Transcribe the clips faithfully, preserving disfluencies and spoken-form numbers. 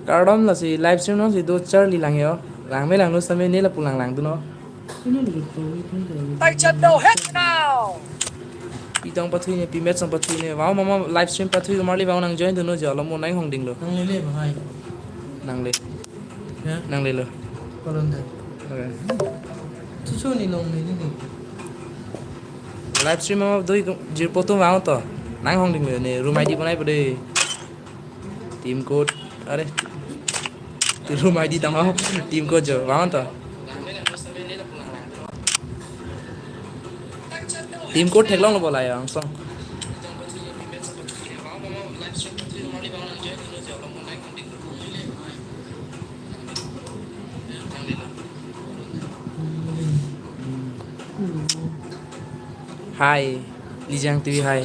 Kardom, lasi live stream nangsi do charli lang yo. Lang me lang no same ne lapu lang lang dunnon. Ini lagi tahu itu dari. Taichan do het now. Pi tong pathui ne, pi match tong pathui ne. Vang mama live stream pathui marli vang nang join dunnon jo, lo mo nang hong dinglo. Nanglele bang hai. Nangle. Ya? Nanglelo. Kolon deh. Okay. Chuchu ni long ni ni. Live stream mama do ik jirpo atum vang to. Nang hong dinglo ne, room I D bonai pade. Team code, are. Room I D tang ho. Team code jo, vang to. Team code theklonglo bo la yo angsong. Hi, Lijang T V, hi.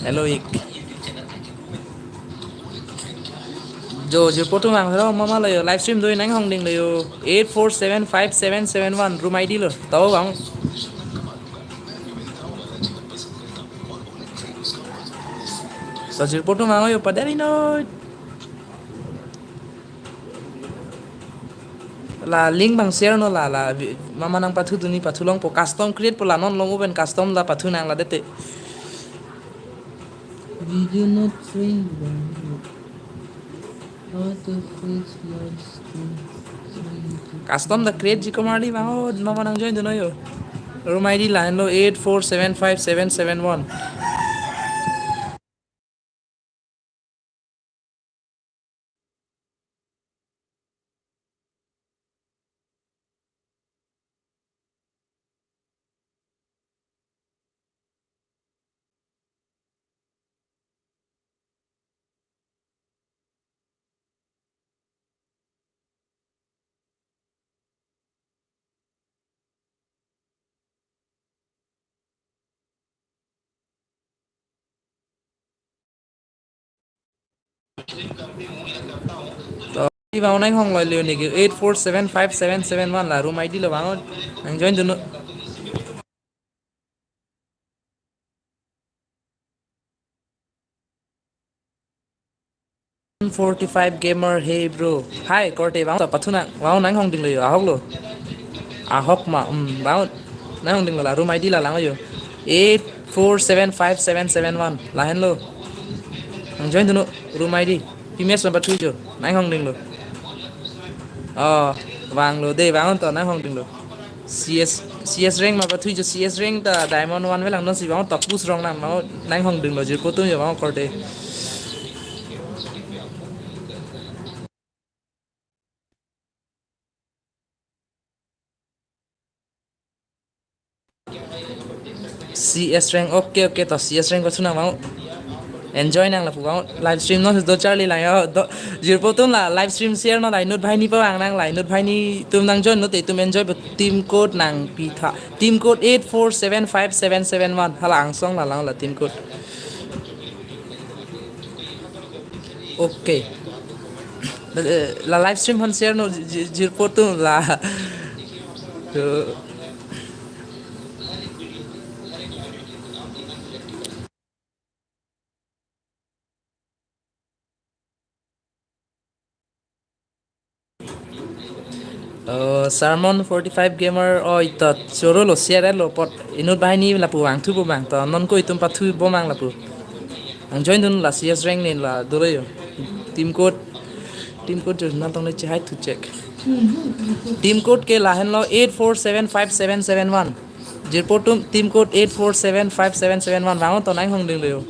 Hello, ik. Jo, jirpo atum vang lo, mama lo yo, live stream do nang hong dinglo yo, eight four seven five seven seven one, room I D lo, tahu bang. So, jirpo atum vang yo, padari no. La link bang share non la, la vi-, mama nang pathu dunji, pathu longpo, custom create po la non long open custom la pathu nang la dete. Video not showing. How to fix your screen? Custom ta create jiko marli vang, oh, mama nang join dunnon yo. Room I D lahenlo eight four seven five seven seven one. To, i vang nang hong loi leo neke eight four seven five seven seven one la room I D lo vang, nang join dunnon. Forty-five gamer, hey bro. Hi, korte vang to pathu nang, vang nang hong dinglo yo, ahok lo. Ahok ma, um, vang nang hong dinglo la, room I D la lang yo. Eight four seven five seven seven one. Lahenlo. Nang join dunnon, room I D. P M S ma pathu jo, nang hong dinglo. Oh, vanglo de, vang to nang hong dinglo. C S, C S rank ma pathu jo, C S rank ta diamond one velang non si vang to push rong nang, vang nang hong dinglo, jirpo atum yo vang korte. C S rank, okay, okay, to C S rank ko suna mau. Enjoy nang lapu mau. Live stream non do charli lang yo. Do, jirpo atum la live stream share non la inut banghini pavang nang la inut banghini atum nang join non te itum enjoy po team code nangpi tha. Team code eight four seven five seven seven one. Hala angsong la lang la team code. Okay. Eh, la live stream han share non ji-, ji-, jirpo atum la. To. Oh, Sermon forty-five gamer, oh, ito choro lo, share lo, pot inut banghini lapu vangthu po bang, to non ko itum pathu po mang lapu. Nang join dunnon la C S rank ne la dolo yo. Team code, team code jo nang tong le chehai thu check. Team code ke lahenlo eight four seven five seven seven one. Jirpo atum team code eight four seven five seven seven one vang to nang hong dinglo yo.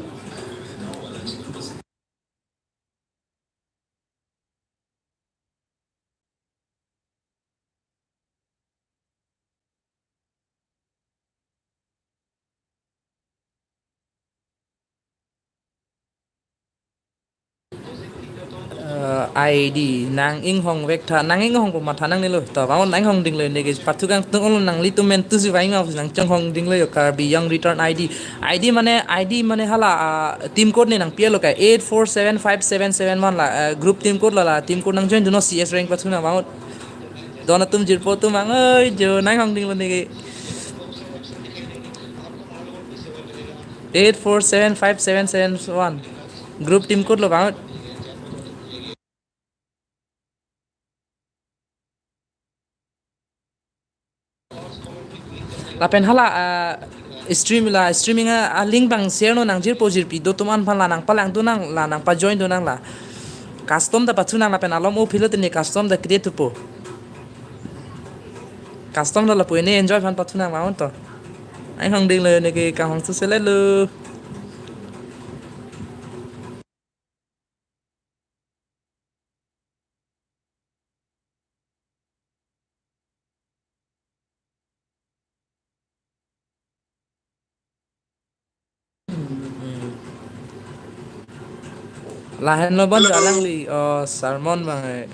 Eh, I D nang inghong vek tha, nang inghong po matha nangne lo. To, vang nang hong dinglo neke pathu kangtung olo, nanglitum men tu si vang ma nang chonghong dinglo yo, Karbi Young Return I D. I D mane, I D mane hala, ah, team code ne nangpi lo kai, eight four seven five seven seven one la, ah, group team code la, la team code nang join dunnon, C S rank pathu nang vang. Don atum jirpo atum vang, oi jo, nang hong dinglo neke. Eight four seven five seven seven one. Group team code lo vang. Lapen hala, ah, stream la, streaming a, a link abang share non, nang jirpo jirpi do atum aphan la nang palangdun nang, la nang pa join dun nang la. Custom ta pathu nang lapen alom o philo tene custom ta create thupo. Custom ta lapu ne enjoy aphan pathu nang ma to. Ai hong ding lo ne ke ka hong su sele lo. Lahenlo bon jo alangli, oh, sermon abang ai.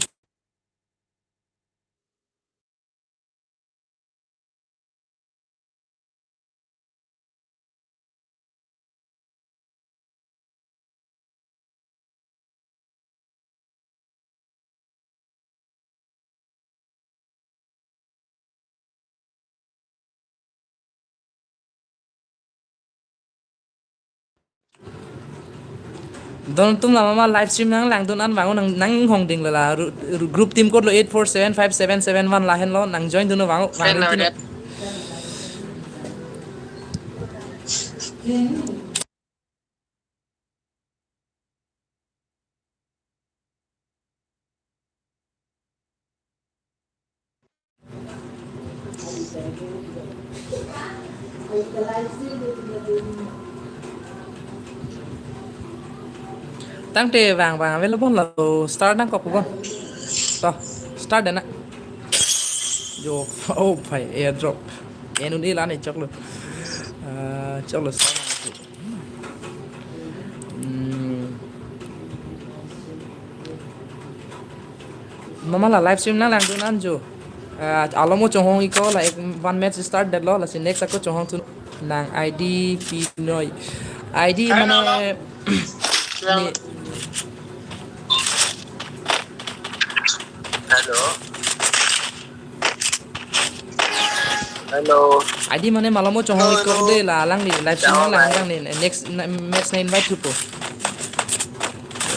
Don atum la mama live stream nang langdun an vang nang, nang hong ding la la ru-, ru-, group team code lo eight four seven five seven seven one lahenlo, nang join dun vang, vang Hello, dun. Dad. Tangte vang vang available lo, start nangkok bon. To, start dena. Jo, oh bhai, airdrop. Enun ilan e choklo. Ah, choklo start. Hmm. Mama la live stream nang langdun an jo. Ah, alomo chonghong iko la ek one match start detlo, lasi next ako chonghong thu nang I D pinoi. I D Hello, mane hello. Ni Hello. Hello. I D mane malomo chonghong Hello, ikor hello. De la alangli live stream Hello, lang hi lang ni next na, match na invite thupo.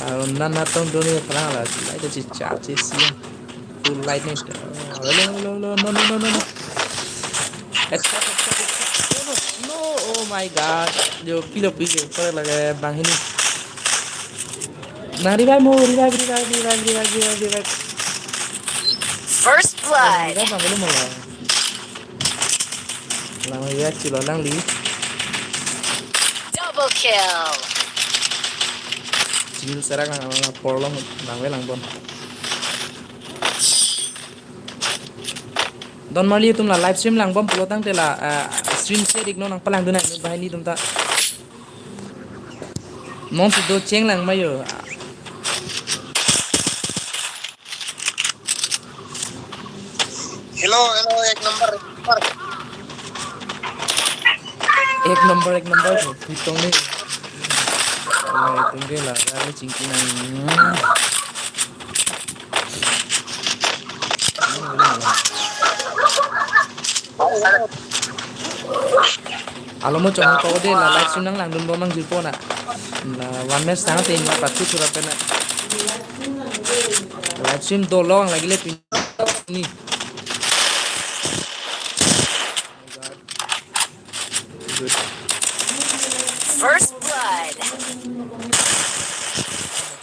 La nana tong doni palang la light chi cha chi si. Full light ni. Hello, hello, hello, no, no, no, no, no. Headshot, headshot, headshot. No, no, no. Oh my God. Jo pilo pilo. Para laga bang hini. Nang revive mo, revive, revive, revive, revive, revive, revive. First blood. Revive nang belum malah. Lang revive chilo lang li. Double kill. Chil serak lang, lang, lang, porlong, lang we lang bom. Don Marley atum la live stream lang bom pulo tangte la, ah, stream share iknon nang palangdun nang bahai ni atum ta. Non si do cheng lang mayo. Hello, hello, ek number, ek number. Ek number, ek number. Pitong ni. Ay, tungge la, kami chingki nang. Alomo chong ko de la live stream nang langdun bom nang jirpo na. La one match tang te ma pati sura pena. Live stream do long lagi le pin ni. Good. First blood.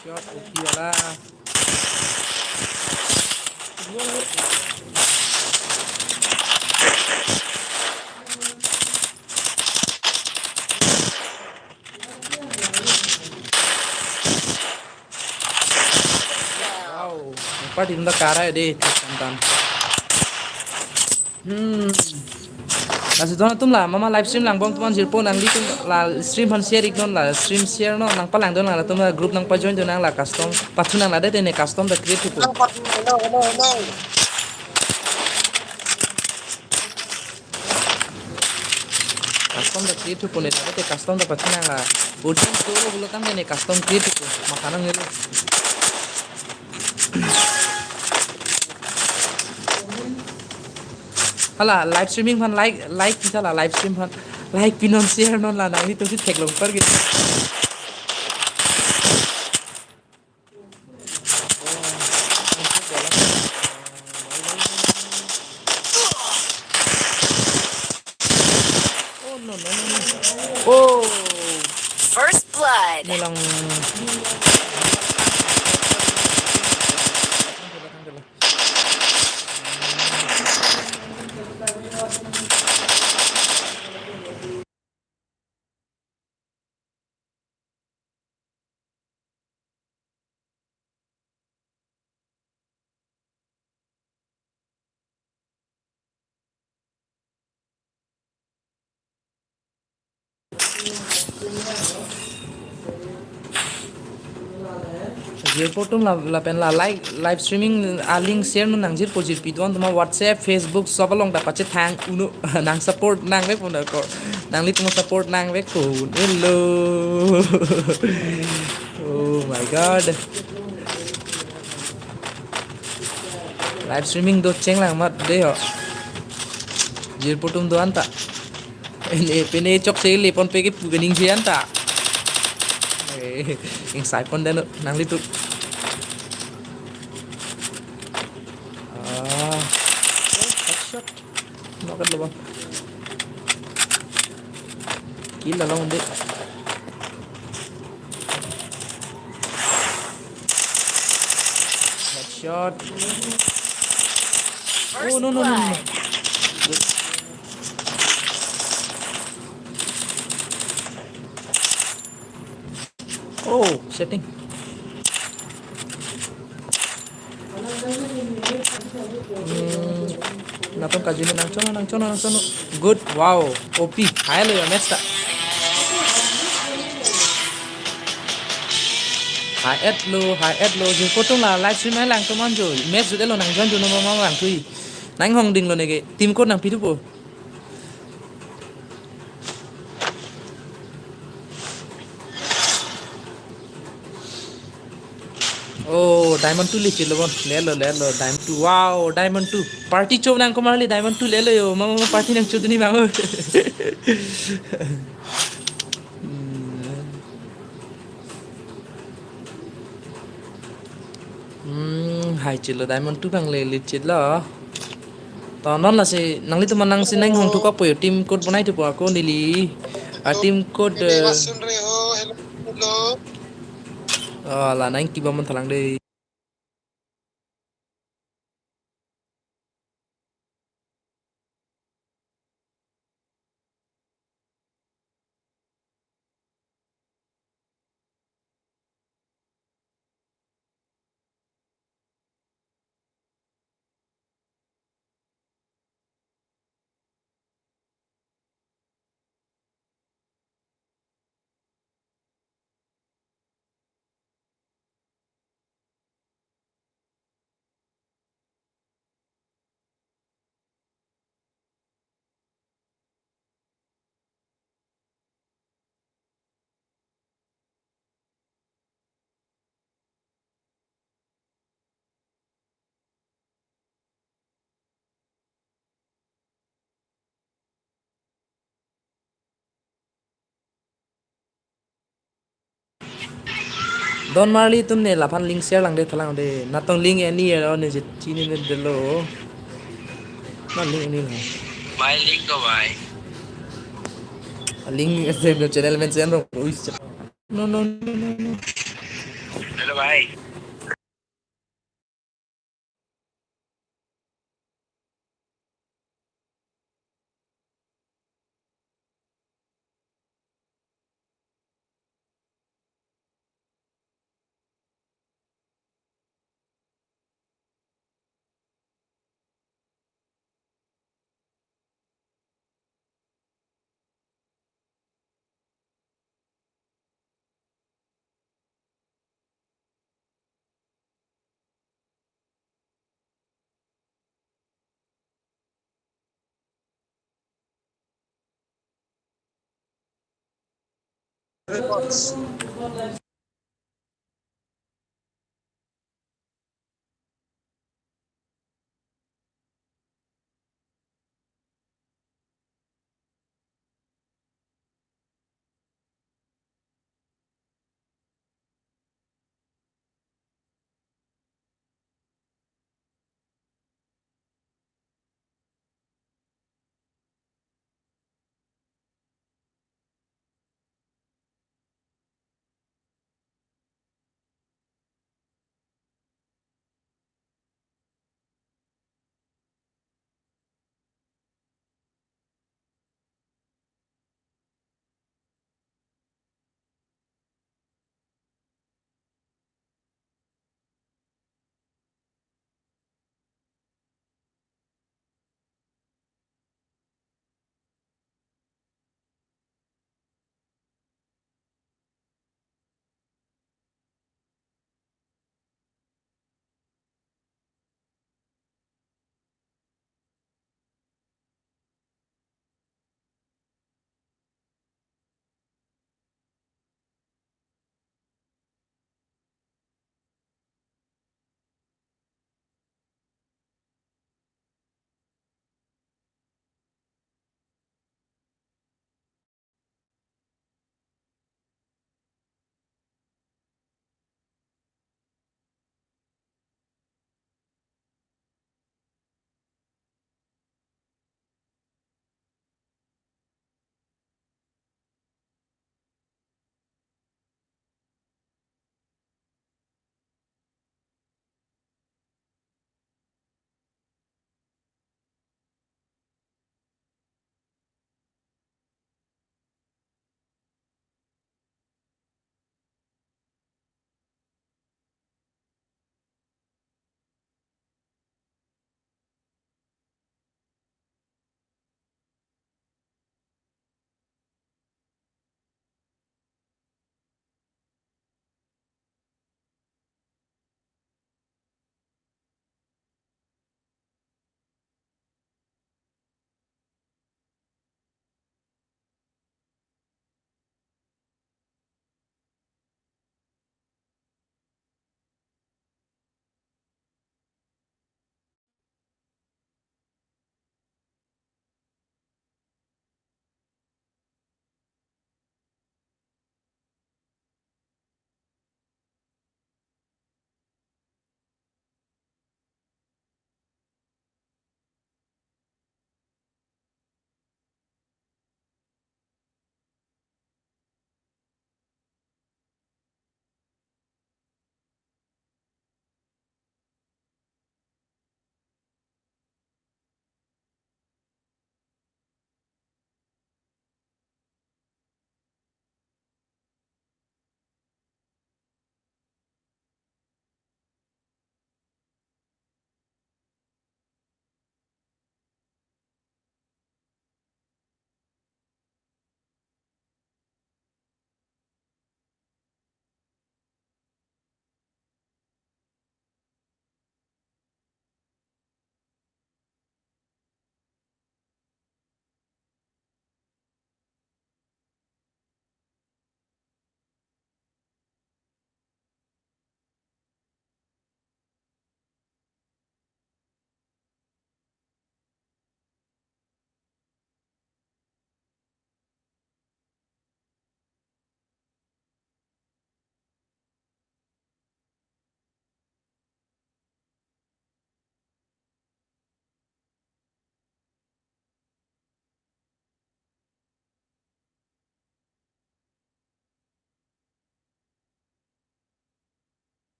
Shot, okay, wala. Wow, party nda kara de, tan tan. Hmm. Lasi don atum la, mama live stream lang bom atum an jirpo nangli atum la stream aphan share iknon la, stream share non, nang palangdun nang la atum la group nang pa join dun nang la custom, pathu nang la de tene custom ta create thupo. Hello, hello, hello. Custom ta create thupo ne, la de custom ta pathu nang la. Audience do lo pulo tangte ne custom create thupo, maka nang nelo. Hala, live streaming aphan like, like pi hala, live stream aphan like pinon share non la, nanglitum si theklong par ke. Nelong. Jirpo atum la, lapen la live, live streaming a link share non nangjirpo, jirpi do-an atum WhatsApp, Facebook sob along ta pachethang uno, nang support nangvekpo na ko. Nanglitum support nangvekpo. Hello. Oh my God. Live streaming do chenglang mat de ho. Jirpo atum do-an ta. Ene pene chokche le ponpe kepu kening si anta. Eh, ingsai pon den nanglitum. Ah. Oh, headshot. Knock-et lo bang. Kill along de. Headshot. Oh, no, no, no, no. Oh, setting. Hmm, natong kajino nangchono, nangchono, nangchono. Good, wow, O P. Hai lo ya match ta. Hai et lo, hai et lo. Jirpo atum la live stream hai lang toman jo. Match jut et lo nang join jo no mama lang tui. Nang hong ding lo neke. Team code nangpi thupo. Oh, Diamond two le chilo bon. Lelo, lelo, Diamond two. Wow, Diamond two. Party cho nang komarli Diamond two lelo yo. Mama, mama party nangcho duni mama. Hmm. Hmm, hai chilo Diamond two bang le le chilo. To non lasi nanglitum nangsi nang hong thukok po yo, team code bonai thupo ako neli. A team code, eh, oh, la nang kiba mon thalang de. Don Marley atum ne laphan link share lang de thalang de. Natong link eni ero ne je chini ne delo. Na link eni lo. Bhai link ko bhai. Link se channel mention ro. Ui, no, no, no, no, no. Hello bhai.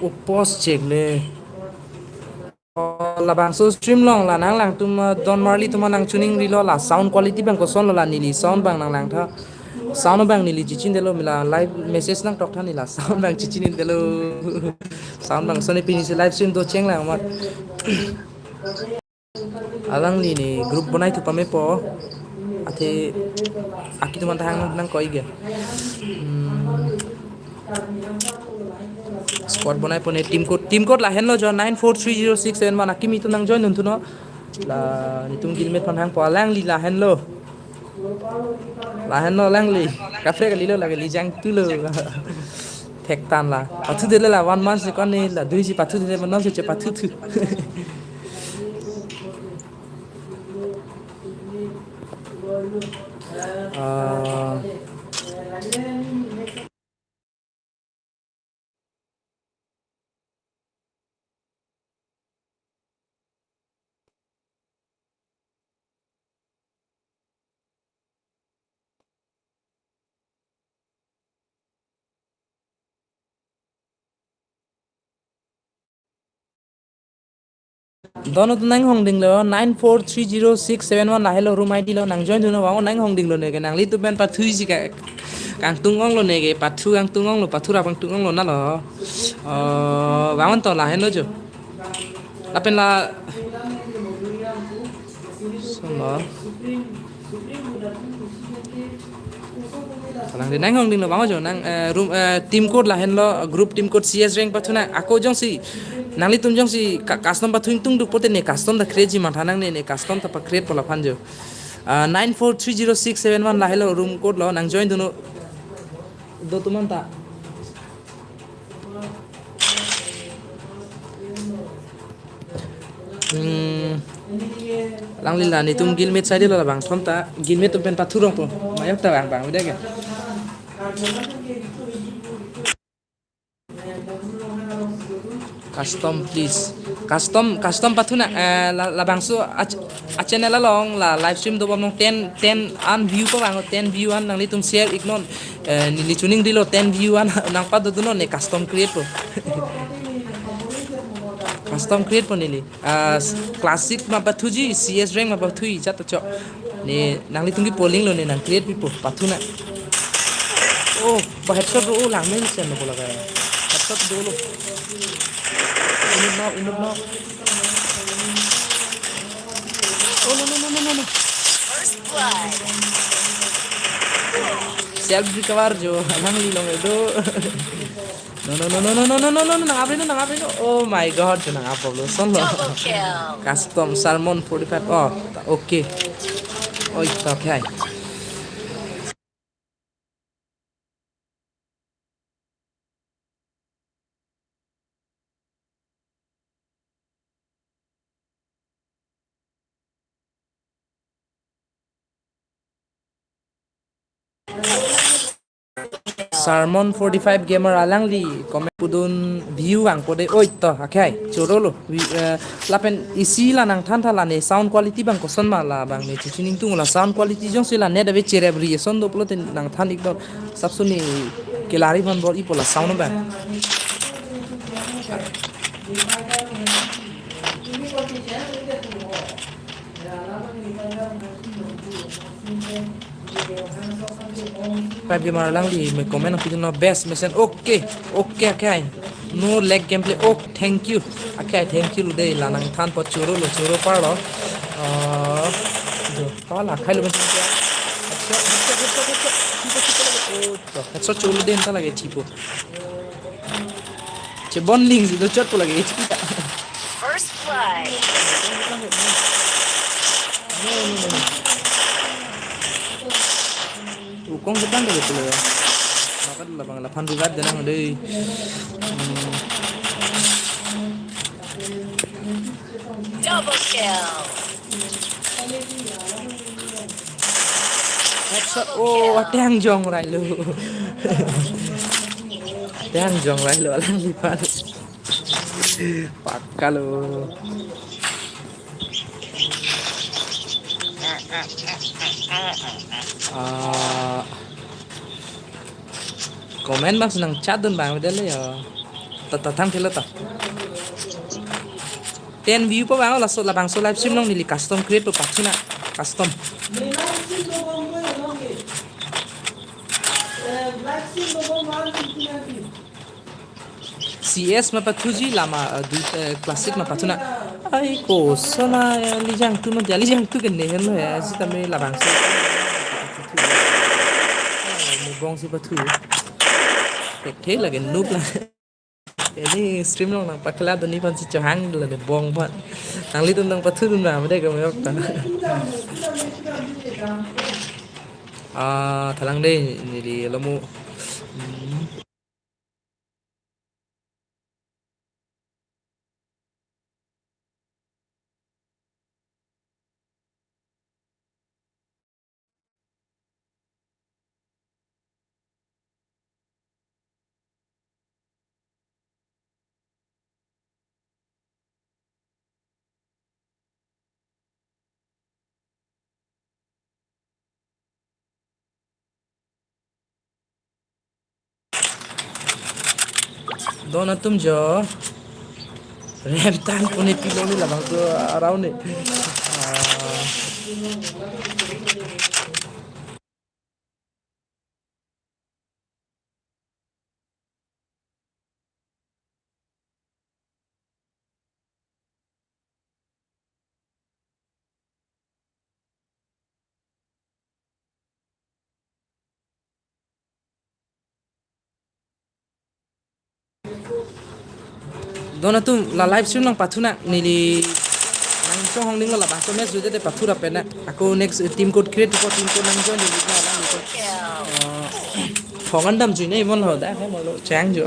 Upos chek le. Oh, labangso stream along la nanglangtum, uh, Don Marley atum nangchiningrilo, la sound quality abang kosonlo, la neli sound abang nanglangtha. Sound abang neli chechinidetlo, mila live message nangtoktha, neli la sound abang chechinidetlo. Sound abang sone pinisi live stream docheng lang amat. Alangli ne group bonaithu pamepo. Athe aki atum ta hang nangkoi ke. Hmm. Squad bonaipo ne, team code. Team code lahenlo jo, nine four three zero six seven one. Akimi atum nangjoin dunthu non. La netum guildmate aphan hangpo, alangli lahenlo. Lahenlo alangli. Kaprek kalilo, lake lijang thulo. Thektan la. Pathudetlo la one month si, kone la duisi pathudetlo, non si che pathuthu. Ah. Don atum nanghongdinglo, nine four three zero six seven one lahelo room I D lo, nangjoin dunnon, vang nanghongdinglo neke, nanglitum pen pathuisi ke, kangtung onglo neke, pathu kangtung onglo, pathu rap kangtung onglo nalo. Oh, vang to lahenlo jo. Lapen la. Solo. Kalang de nanghongdinglo, vang jo nang, eh, room, eh, team code lahenlo, group team code C S rank pathu nang, ako jongsi, nanglitum jongsi ka-, custom pathu ingtungduk pote ne custom ta create ji matha nangne, ne custom ta pa-create po laphan jo. Ah, nine four three zero six seven one lahelo room code lo, nangjoin dunnon. Do atum anta. Hmm. Alangli la netum guildmate side lo, labangson ta guildmate atum pen pathurongpo. Mayok ta vang vang udah ke. Custom, please. Custom, custom pathu nang, eh, la-, labangso a-, a-channel along la live stream dobom non, ten, ten an view ko vang, ten view an nanglitum share iknon. Eh, neli chiningrilo, ten view an nangpado dunnon, ne custom create po. Custom create po neli. Ah, s-, classic ma pathuji, C S rank ma pathuji, chat chok. Ne nanglitum ke polling lo, ne nang create pipo, pathu nang. Oh, ba headshot ro, oh, lang men sen lo bola kaya. Headshot dolo. Inut nok, inut nok. Oh, no, no, no, no, no, no. First blood. Self recover jo, alangli along do. No, no, no, no, no, no, no, no, no, no, nang apre no, nang apre no. Oh my God, nang apre lo, son lo. Double kill. Custom Salmon forty-five. Oh, ta-, okay. Oh, it's okay. Salmon forty-five Gamer alangli comment pudun view vangpo de. Oi to, akhai, choro lo. Vi-, eh, lapen isi la nangthantha la ne sound quality abang koson ma, labang ne chichining tung la sound quality jongsi la net ave cherep ri eson do pulote nangthan ikdor. Sapsuni kelari van bor ipo la sound abang. Five Gamer alangli me comment pidunlo best mesen. Okay, okay, okay. No lag gameplay. Oh, thank you. Okay, thank you lo de, la nangthanpo, choro lo, choro parlo. Ah, jo, pala khai lo ben. Headshot, headshot, headshot, headshot. Tipo, tipo lagi. Oh, to, headshot choro de, anta lagi tipo. Chebon ling si do chot ko lagi H P ta. First blood. Ukong ketang de betul ya. Maka dulu bang lapan ribat denang deh. Hmm. Double kill. Headshot. Oh, ateng jong railo. Ateng jong railo, alanglipan. Pakka lo. Ah, comment bang si nangchat dun bang, udah le ya. Ta, ta, thang thelo ta. Ten view pa bang laso labangso live stream along neli custom create pa pathuna custom. C S ma pathuji lama, eh, du, eh, classic ma pathuna. Ai ko sona, eh, Lijang tu ma, Lijang tu ke nehen lo ya, sitame labangso. Ai, mubong si pathu. Thek thek lake noob la. Ini stream along nangpaklang dunji aphan si chohang dolo ne bong aphan. Nanglitum nangpathudun ma, mede kami ok ta. Ah, thalang dei, neli lomo. Hmm. Don atum jo. Rem tang puni piloni labangso arau ne. Ah. Don atum la live stream nangpathuna neli nangchohong dinglo labangso match judede pathura pena. Ako next team code create ko team code nangjoin dinglo na lang ko. Thong an damjui na ibon lo da hai molo chang jo.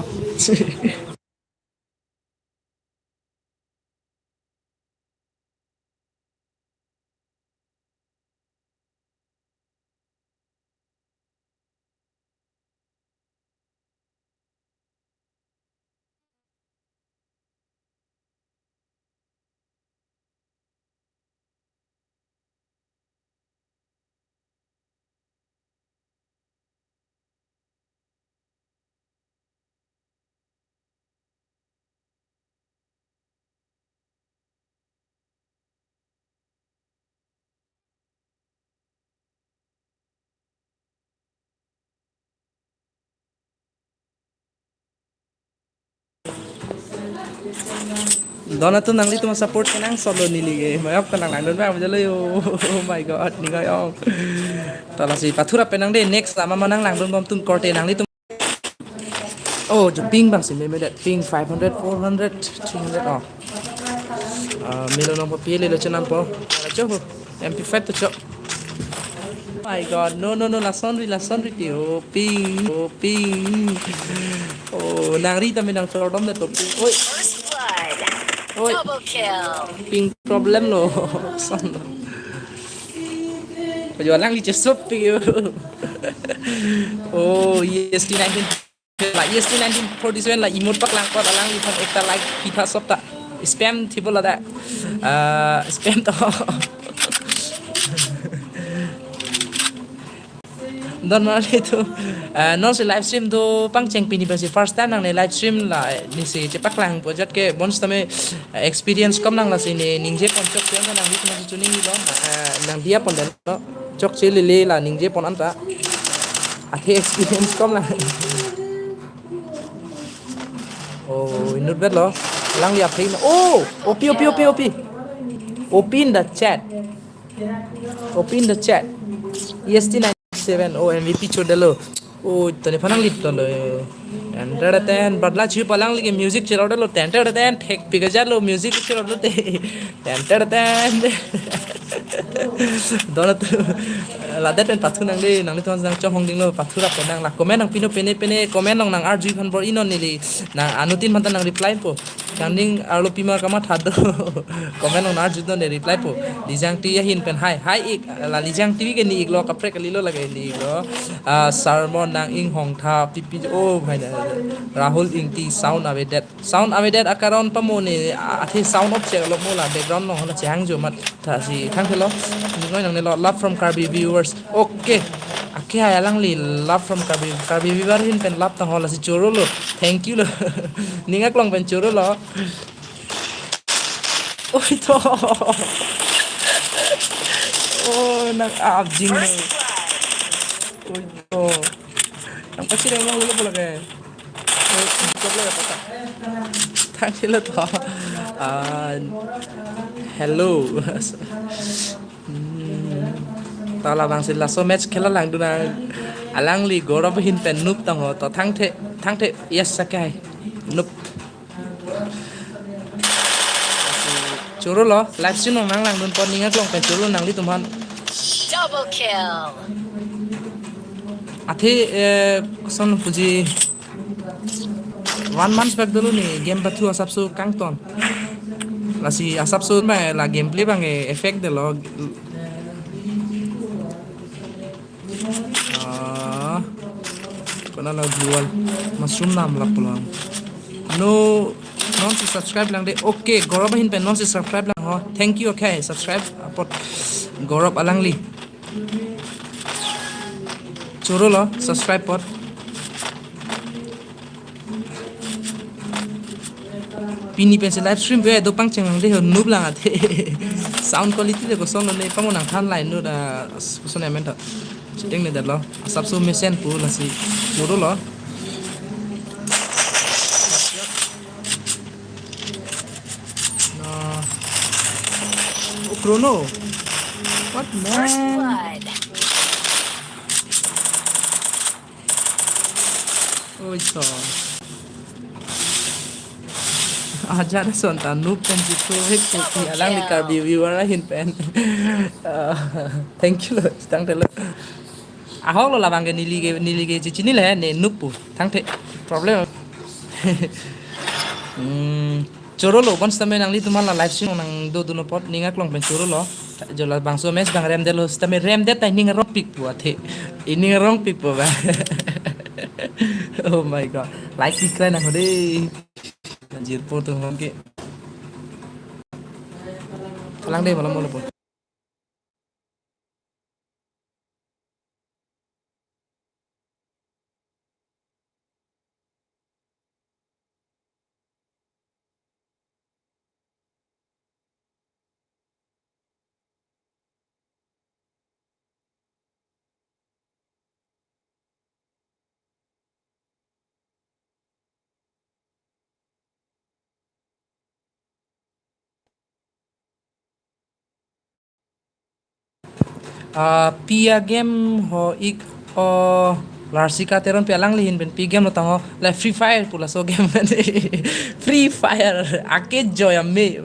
Don atum nanglitum support kenangsot lo neli ke. Mayok ta nanglangdun bang jalo yo. Oh my God, ning ayong. Ta lasi pathura penang dei, next lama ma nanglangdun bom atum korte nanglitum. Oh, jo ping bang si meme det ping five hundred, four hundred, three hundred. Oh. Ah, melo nong papi lelo chenam po. Cho ho. M P five to cho. My God, no, no, no, lason ri, lason ri ti. Oh, ping, oh, ping. Oh, nangri tame nangchordom det to ping. Oi. First blood. Oi. Double kill. Ping problem lo. Son. Pajo alangli chesop ping yo. Oh, E S T nineteen. La E S T nineteen forty-seven la emote paklangkot alangliphan ekta like pitha sop ta. Spam thipo ladak. Ah, spam to. Don mali tu. Ah, non si live stream do pangcheng pini pensi first time nangne live stream la, eh, nesi chepaklangpo ajat ke bonsitame, eh, experience kom nang lasi ne ningje pon chokche anta nangli tu nangsi chuning lo. Ah, nang dia pon den lo. Chokche lele la ningje pon anta. Athe experience kom lang. Oh, inut bet lo. Alangli aphi na. Oh, O P, O P, O P, O P. O P in the chat. O P in the chat. E S T nine seven. Oh, M V P chodelo. Oh, tani phanang lip tolo. Ten ten ten, badla chu palang lagi music chirau delo. Ten ten ten, thek pika jalo music chirau delo te. Ten ten ten. Don atum. Ladet pen pathu nang dei, nanglitum nangchohong dinglo, pathura penang la. Comment nangpino pene pene, comment nang nang arju phan bor-i non neli. Nang anuttin mata nang reply po. Kangding arlo pima kamatha do. Comment nang nang arju do ne reply po. Lijang T V ahin pen hai. Hai ik, la Lijang T V ke ni ik lo, kaprek kali lo lake ni ik lo. Ah, sermon nang inghong tha, pipi, oh, hai na. Rahul Ingti sound avedet. Sound avedet akaron pamo ne, a-, athe sound off chek lo mo la background along hala chehang jo mat. Tha si thang thelo. Ningoi nangne lo, love from Karbi viewers. Okay. Ak-, Ke hai alangli love from Karbi, Karbi viewer ahin pen love tangho lasi choro lo. Thank you lo. Ning aklong pen choro lo. Oi to. Oh, nang abjing lo. Oi to. Nang pachireng lo lo pula ke. Oh, ikop lo ya pata. Thank you lo to. Ah, hello. Hmm. Ta labangsi laso match khela langdun alangli Gaurav ahin pen Noob tangho to thangthe thangthe yes sakai Noob. Choro lo live stream along nang langdun pon ning aklong pen choro nanglitum aphan. Double kill. Athe, eh, koson puji one month back dolo ne game pathu asapso kangton. Lasi asapso ba la gameplay abang effect dolo. Ah, kona la global mushroom nam la pulang. No, nonsi subscribe lang de. Okay, Gaurav ahin pen nonsi subscribe lang ho. Thank you, okay, subscribe apot Gaurav alangli. Choro lo, subscribe apot. Pini pensi live stream pe do pangcheng lang de ho Noob lang athe. Sound quality le koson lo ne pamo nangthan line no da koson amen ta. Chiteng ne dalo. Asapso mesen pu lasi choro lo. No. Oh, Chrono. What, man? First blood. Oi to. Aja da son ta Noob pen jitu hek ko ki alangli Karbi viewer ahin pen. Ah, thank you lo, tangte lo. Ahok lo labang ke neli ke, neli ke chini le ne Noob pu. Tangte problem. Hmm. Choro lo, bon sitame nanglitum aphan la live stream nang dodun apot ning aklong pen choro lo. Jo labangso match abang remdet lo sitame remdet ta ning arongpik pu athe. Ining arongpik pu ba. Oh my God. Like subscribe nang ho de. Jirpo tum ke. Kalang de malam malam po. Ah, pi a-game ho ik o Larsika Teronpi alangli ahin pen pi game lo tangho la Free Fire pu laso game. Free Fire ake joy ame.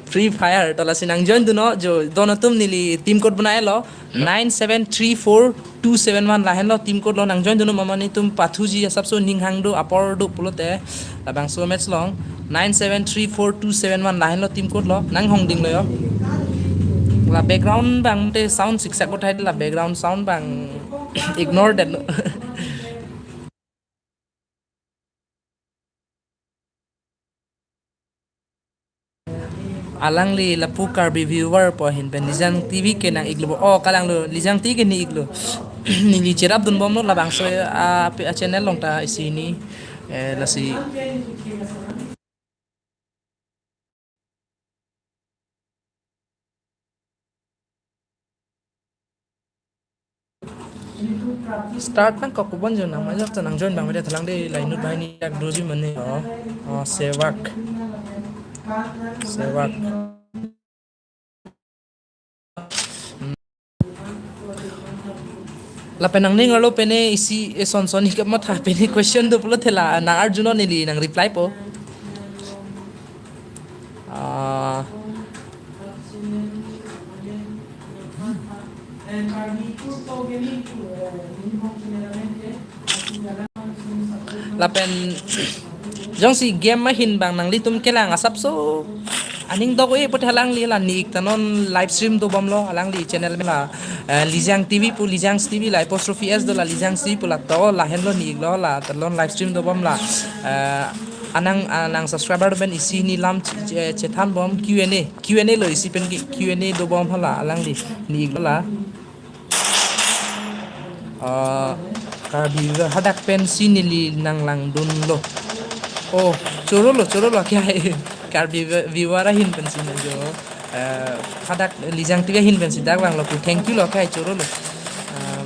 Free Fire to lasi nang join dunnon jo don atum neli team code banai lo nine seven three four two seven one lahenlo team code lo nang join dunnon mama netum pathuji asapso ning hang do apor do pulote labangso match along nine seven three four two seven one lahenlo team code lo nang hongding lo yo. La background abang te sound siksak ko thai la background sound abang ignore that lo. Alangli lapu Karbi viewer pu ahin pen Lijang T V ke nang-iklo bo. Oh, kalang lo, Lijang T V ke ni-iklo. Neli cherap dunbomlo labangso a, a channel along ta isi ni, eh, lasi. Start nangkok pu bon jo nang majak ta nang join abang media thalang de la inut banghini jak doji mane. Oh, oh, Sevak. Sevak. Hmm. Lapen nangning arlo pene isi eson son hikap matha pene question do pulote la nang arjunon neli nang reply po. Ah. Lapen jongsi game ahin abang nanglitum kelang asapso aning dok-e pute alangli la ni-ik ta non live stream dobomlo alangli channel me la, eh, Lijang T V pu Lijang T V la apostrophe S do la Lijang T V pu la to lahenlo ni-iklo la talon live stream dobom la, eh, anang, anang subscriber pen isi ni lam che-, che-, chethanbom Q and A. Q and A lo isi pen ki Q and A dobom hala alangli ni-iklo la. Ah, Karbi viewer hadak pensi neli nanglangdunlo. Oh, chorolo, chorolo, kya hai? Karbi viewer ahin pensi na jo. Eh, hadak Lijang T V ahin pensi dak vanglo pu, thank you lo, kya hai, chorolo. Eh,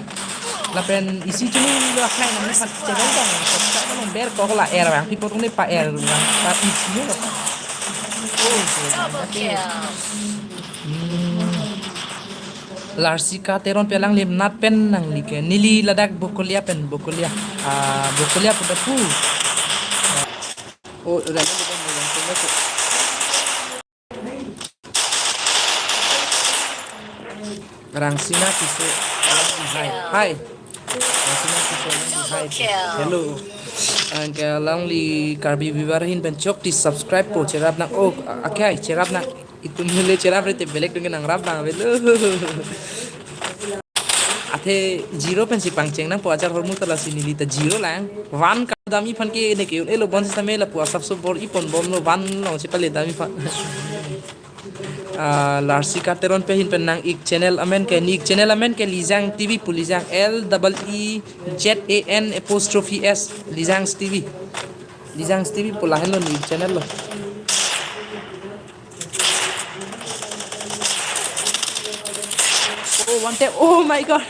lapen isi chunilo, kya hai, nang pat channel bang, subscribe bang, ber kok la er bang, people kong ne pa er bang, pa isi lo. Oh, so, Double kill. Hmm. Larsika Teronpi, alangli nat pen nangli ke. Neli ladak Bokolia pen, Bokolia. Ah, Bokolia pu ta pu. Oh, udah, udah, udah, udah, udah. Rangsina Tisso, alangli hai. Hai. Rangsina Tisso, alangli hai. Hello. Anke alangli Karbi viewer ahin pen chokche subscribe po, cherap nang. Oh, a-, akhai, cherap nang. Itum hule cherap rete belek dong nangrap nang avelo. Athe zero pensi pangcheng nangpo, achar hormu ta lasi neli ta zero lang. One kadam iphan ke ne ke un-elo, bonsitame lapu asapso bor-i ponbomlo, one alongsi pale dam iphan. Ah, Larsika Teronpi ahin pen nang ik channel amen ke, ne ik channel amen ke Lijang T V pu, Lijang, L double E Z A N apostrophe S, Lijang T V. Lijang T V pu lahenlo ne ik channel lo. Oh, one tap. Oh my God.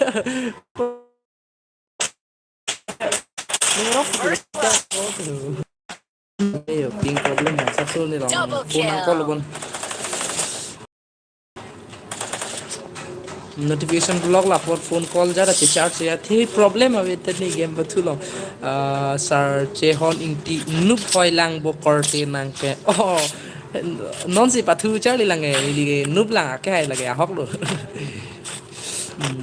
Ayo, ping problem ya, asapso ne long. Double phone nang call kill. Bon. Notification block la apot phone call jara che charge ya. Thi problem ave tani game bathu long. Ah, Sar Chehon Ingti nup hoi lang bo korte nang ke. Oh, nonsi pathu charli lang e, ili ke nup lang ake hai lage ahok lo. Hmm.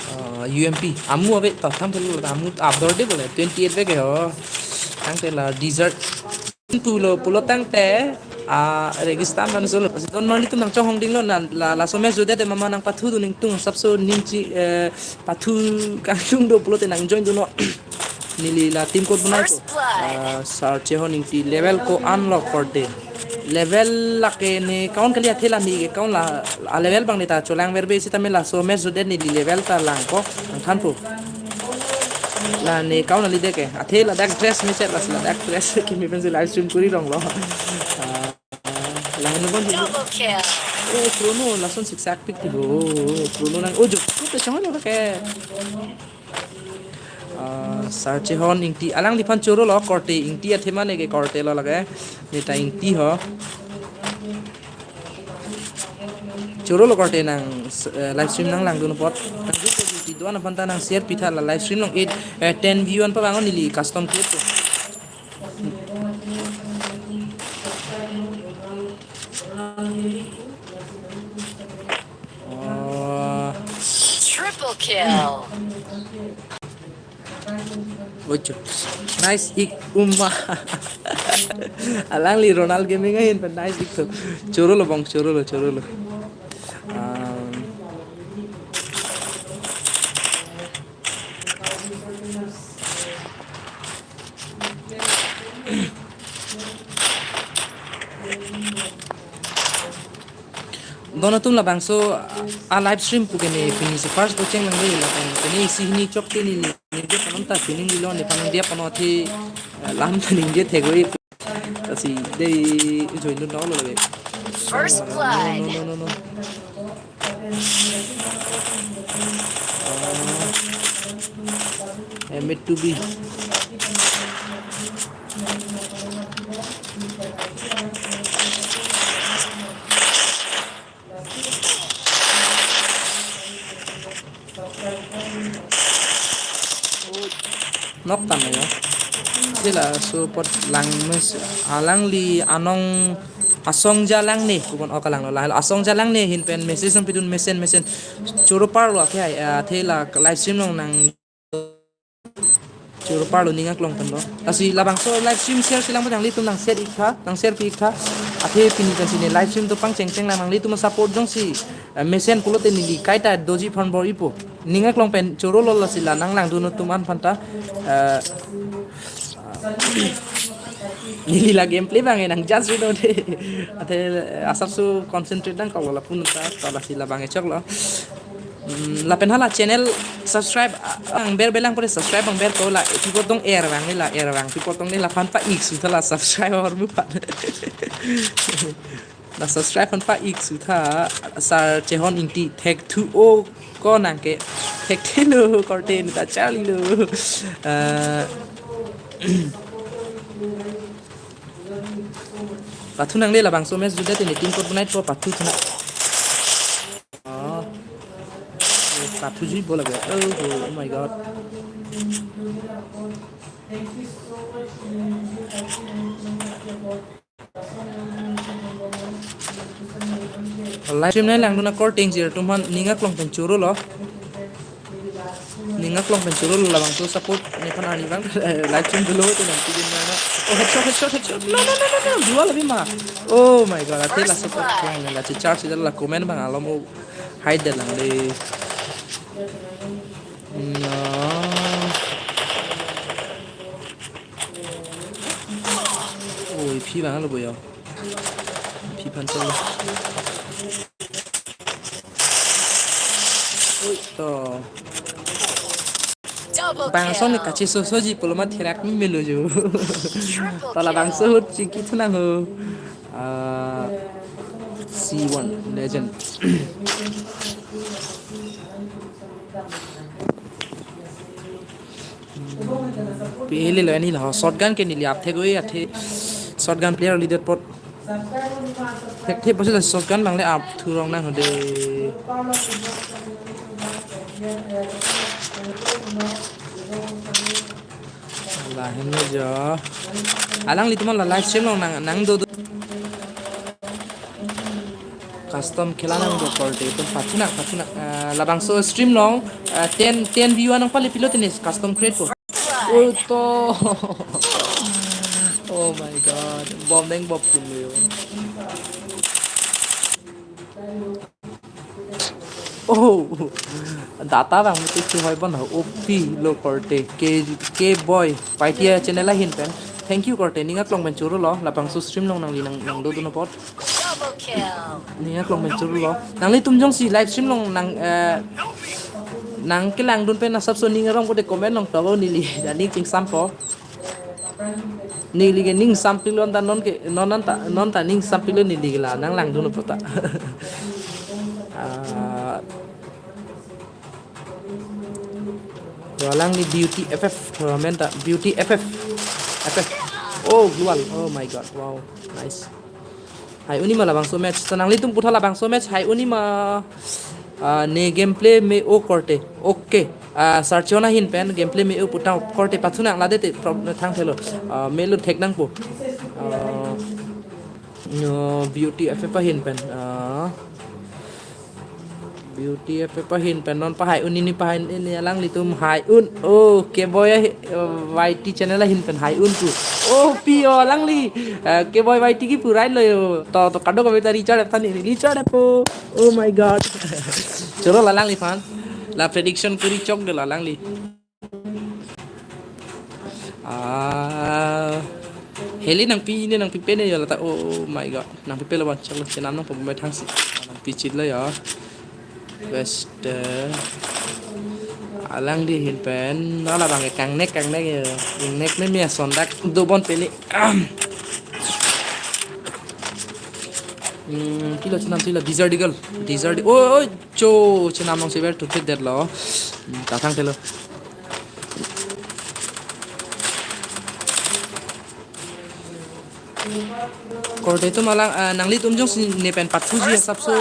Ah, U M P. Amu ave, ta tham thulu, amu abdor de bole, twenty-eight vek ho. Tangte la desert. Pulo, pulo tangte, ah, registan man solo. Don mali tum nangchonghong dinglo na, la, laso me jode de mama nangpathudun ningtung asapso ningchi, eh, pathu kangtung do pulote nang join dunnon. Neli la team code bonai ko. First blood. Ah, Sar Chehon Ingti level ko-an lo korte. Level lake ne account kali, athe la ne account la, a level abang ne ta cholang verbe sitame laso me jode neli level ta lang ko, nangthanpo. La ne account kali de ke. Athe ladak dress me chet, lasi ladak dress kimi pensi live stream kuri rong lo. Ah, la hanu bon. Double kill. Oh, Chrono, lason siksak pik tibo. Oh, Chrono nang, oh, jo, kupe chong lo ke. Ah, Sar Chehon Ingti, alangliphan chorolo korte, Ingti athema ne ke korte lo lake. Ne ta Ingti ho. Chorolo korte nang, eh, live stream nanglangdun apot. Nang jut jut video an aphan ta nang share pitha la live stream along eight, eh, ten view an pavang neli custom clip to. Oh. Triple kill. Ocho. Nice ik uma. Alangli Ronald Gaming ahin pen nice ik to. Chorolo bong, chorolo, chorolo. Um, Don atum labangso a live stream pu ke ne pini si first bocheng lang dei, lapen ke ne isi hini chokche ne ningje panon ta pining dilo, nephan ningje pano thi, eh, lam ta ningje thegoi. Lasi dei join dun dolo lave. First blood. No, no, no, no, no. Ah, M eight two B. Nok tame ya. Sila support lang mes alangli anong asong jalang ne, kupon oka lang lo, la asong jalang ne ahin pen message nangpidun mesen mesen. Choro parlo akhai, ah, athe la live stream along nang choro parlo, ning aklong pen lo. Lasi labangso live stream share si lang pajang, nanglitum nang share ik tha, nang share pi ik tha. Athe pini kan sini live stream to pangcheng cheng lang, nanglitum support jongsi, eh, mesen pulote neli kaita doji aphan bor-ipo. Ning aklong pen chorolo, lasi la nanglangdun atum an aphanta, eh, Neli la gameplay abang nang judge ri do de. Athe asapso concentrate nangkoklo lapu nonta, to lasi labang choklo. Hmm, lapen hala channel subscribe, ah, abang ber belang pore subscribe abang ber to la, pi apot tong er abang neli la, er abang pi apot tong neli laphan pa-ik su tha la subscribe ahormu aphan. La subscribe aphan pa-ik su tha, Sar Chehon Ingti thekthu o ko nang ke, thekthelo korte neta charlilo. Eh, pathu nangne labangso match juda te ne team code bonai to pathu thuna. Oh. Pathu ji bola be. Oh, oh my God. Live stream nai langdun akorte ingjir atum aphan ning aklong pen chorolo. Ning aklong pen chorolo, labangso support nephan arni abang live stream dolo te nang pidin na. Oh, headshot, headshot, headshot. No, no, no, no, no. Dual abima. Oh my God, athe la support lang la charge la comment abang alom o hide lang le. No. Oi, phi abang lo boyo. Phi aphan cholo. Oi, to. Double bang song ni kill. Kachesosoji pulo ma thirak melo jo. Triple kill. To labangso ahut chingki thunang ho. Ah, C one legend. Pehele lo ani lo shotgun ke neli apthek oi athe shotgun player leader pot. Thekthe pusi la shotgun abang le apthu rong nang ho de. Lahenlo jo. Alanglitum la live stream along nang, nang do do. Custom khela nang do korte itum pathu nang, pathu nang. Ah, labangso stream along, ah, ten, ten view anong pale pilo tenis custom create ko. Oh to. Oh my God. Bom deng bom pum yo. Oh, data abang mesti si hoi bon ho. O P lo korte. K, K boy. Paitia channel ahin pen. Thank you korte. Ning aklong pen chorolo. Labangso stream along nangli nang, nang do do no pot. Double kill. Ning aklong pen chorolo. Nanglitum jongsi live stream along nang, eh, nang kelangdun pen asapso ning arong pute comment along tolo neli. Dani chingsampo. Neli ke ning sampiklo anta non ke, non anta, non ta ning sampiklo neli ke la nang langdun apot ta. Ah, alangli Beauty F F, ah, men ta Beauty F F. F F. Oh, Glual. Oh my God. Wow. Nice. Hai un-e ma labangso match. Nanglitum puthot labangso match hai un-e ma, ah, ne gameplay me-o korte. Okay. Ah, Sar Chehon ahin pen gameplay me-o pu ta korte pathu nang lade te prob-, thangthelo. Ah, melo thek nangpo. Ah, no, Beauty F F ahin pen. Ah. Beauty F F ahin pen non pahai un-e, ne pahai un-e, alanglitum hai un. Oh, K boy ahi-, uh, Y T channel ahin pen hai un tu. Oh, pi o alangli. Uh, K boy Y T kipu right lo yo. To, to kado kami ta Richard F tani, Richard F po. Oh my God. Choro la alangliphan. La prediction kuri chok de la alangli. Ah, Heli nangpi ne nangpipe ne yo lata. Oh my God. Nangpipe lo ban choklo chenam nang pembe thangsi. Nangpi chit lo yo. Best, eh, alangli ahin pen. Nala bang kangnek kangnek yo. Ingnek ne mi ason dak do bon peni. Hmm, pilo chenam pilo, Desert Eagle. Desert, oh, oh, cho, chenam nong sever tutet det lo. Hmm, ta thangthelo. Korte itum alang, ah, nanglitum jongsi ne pen pathuji asapso,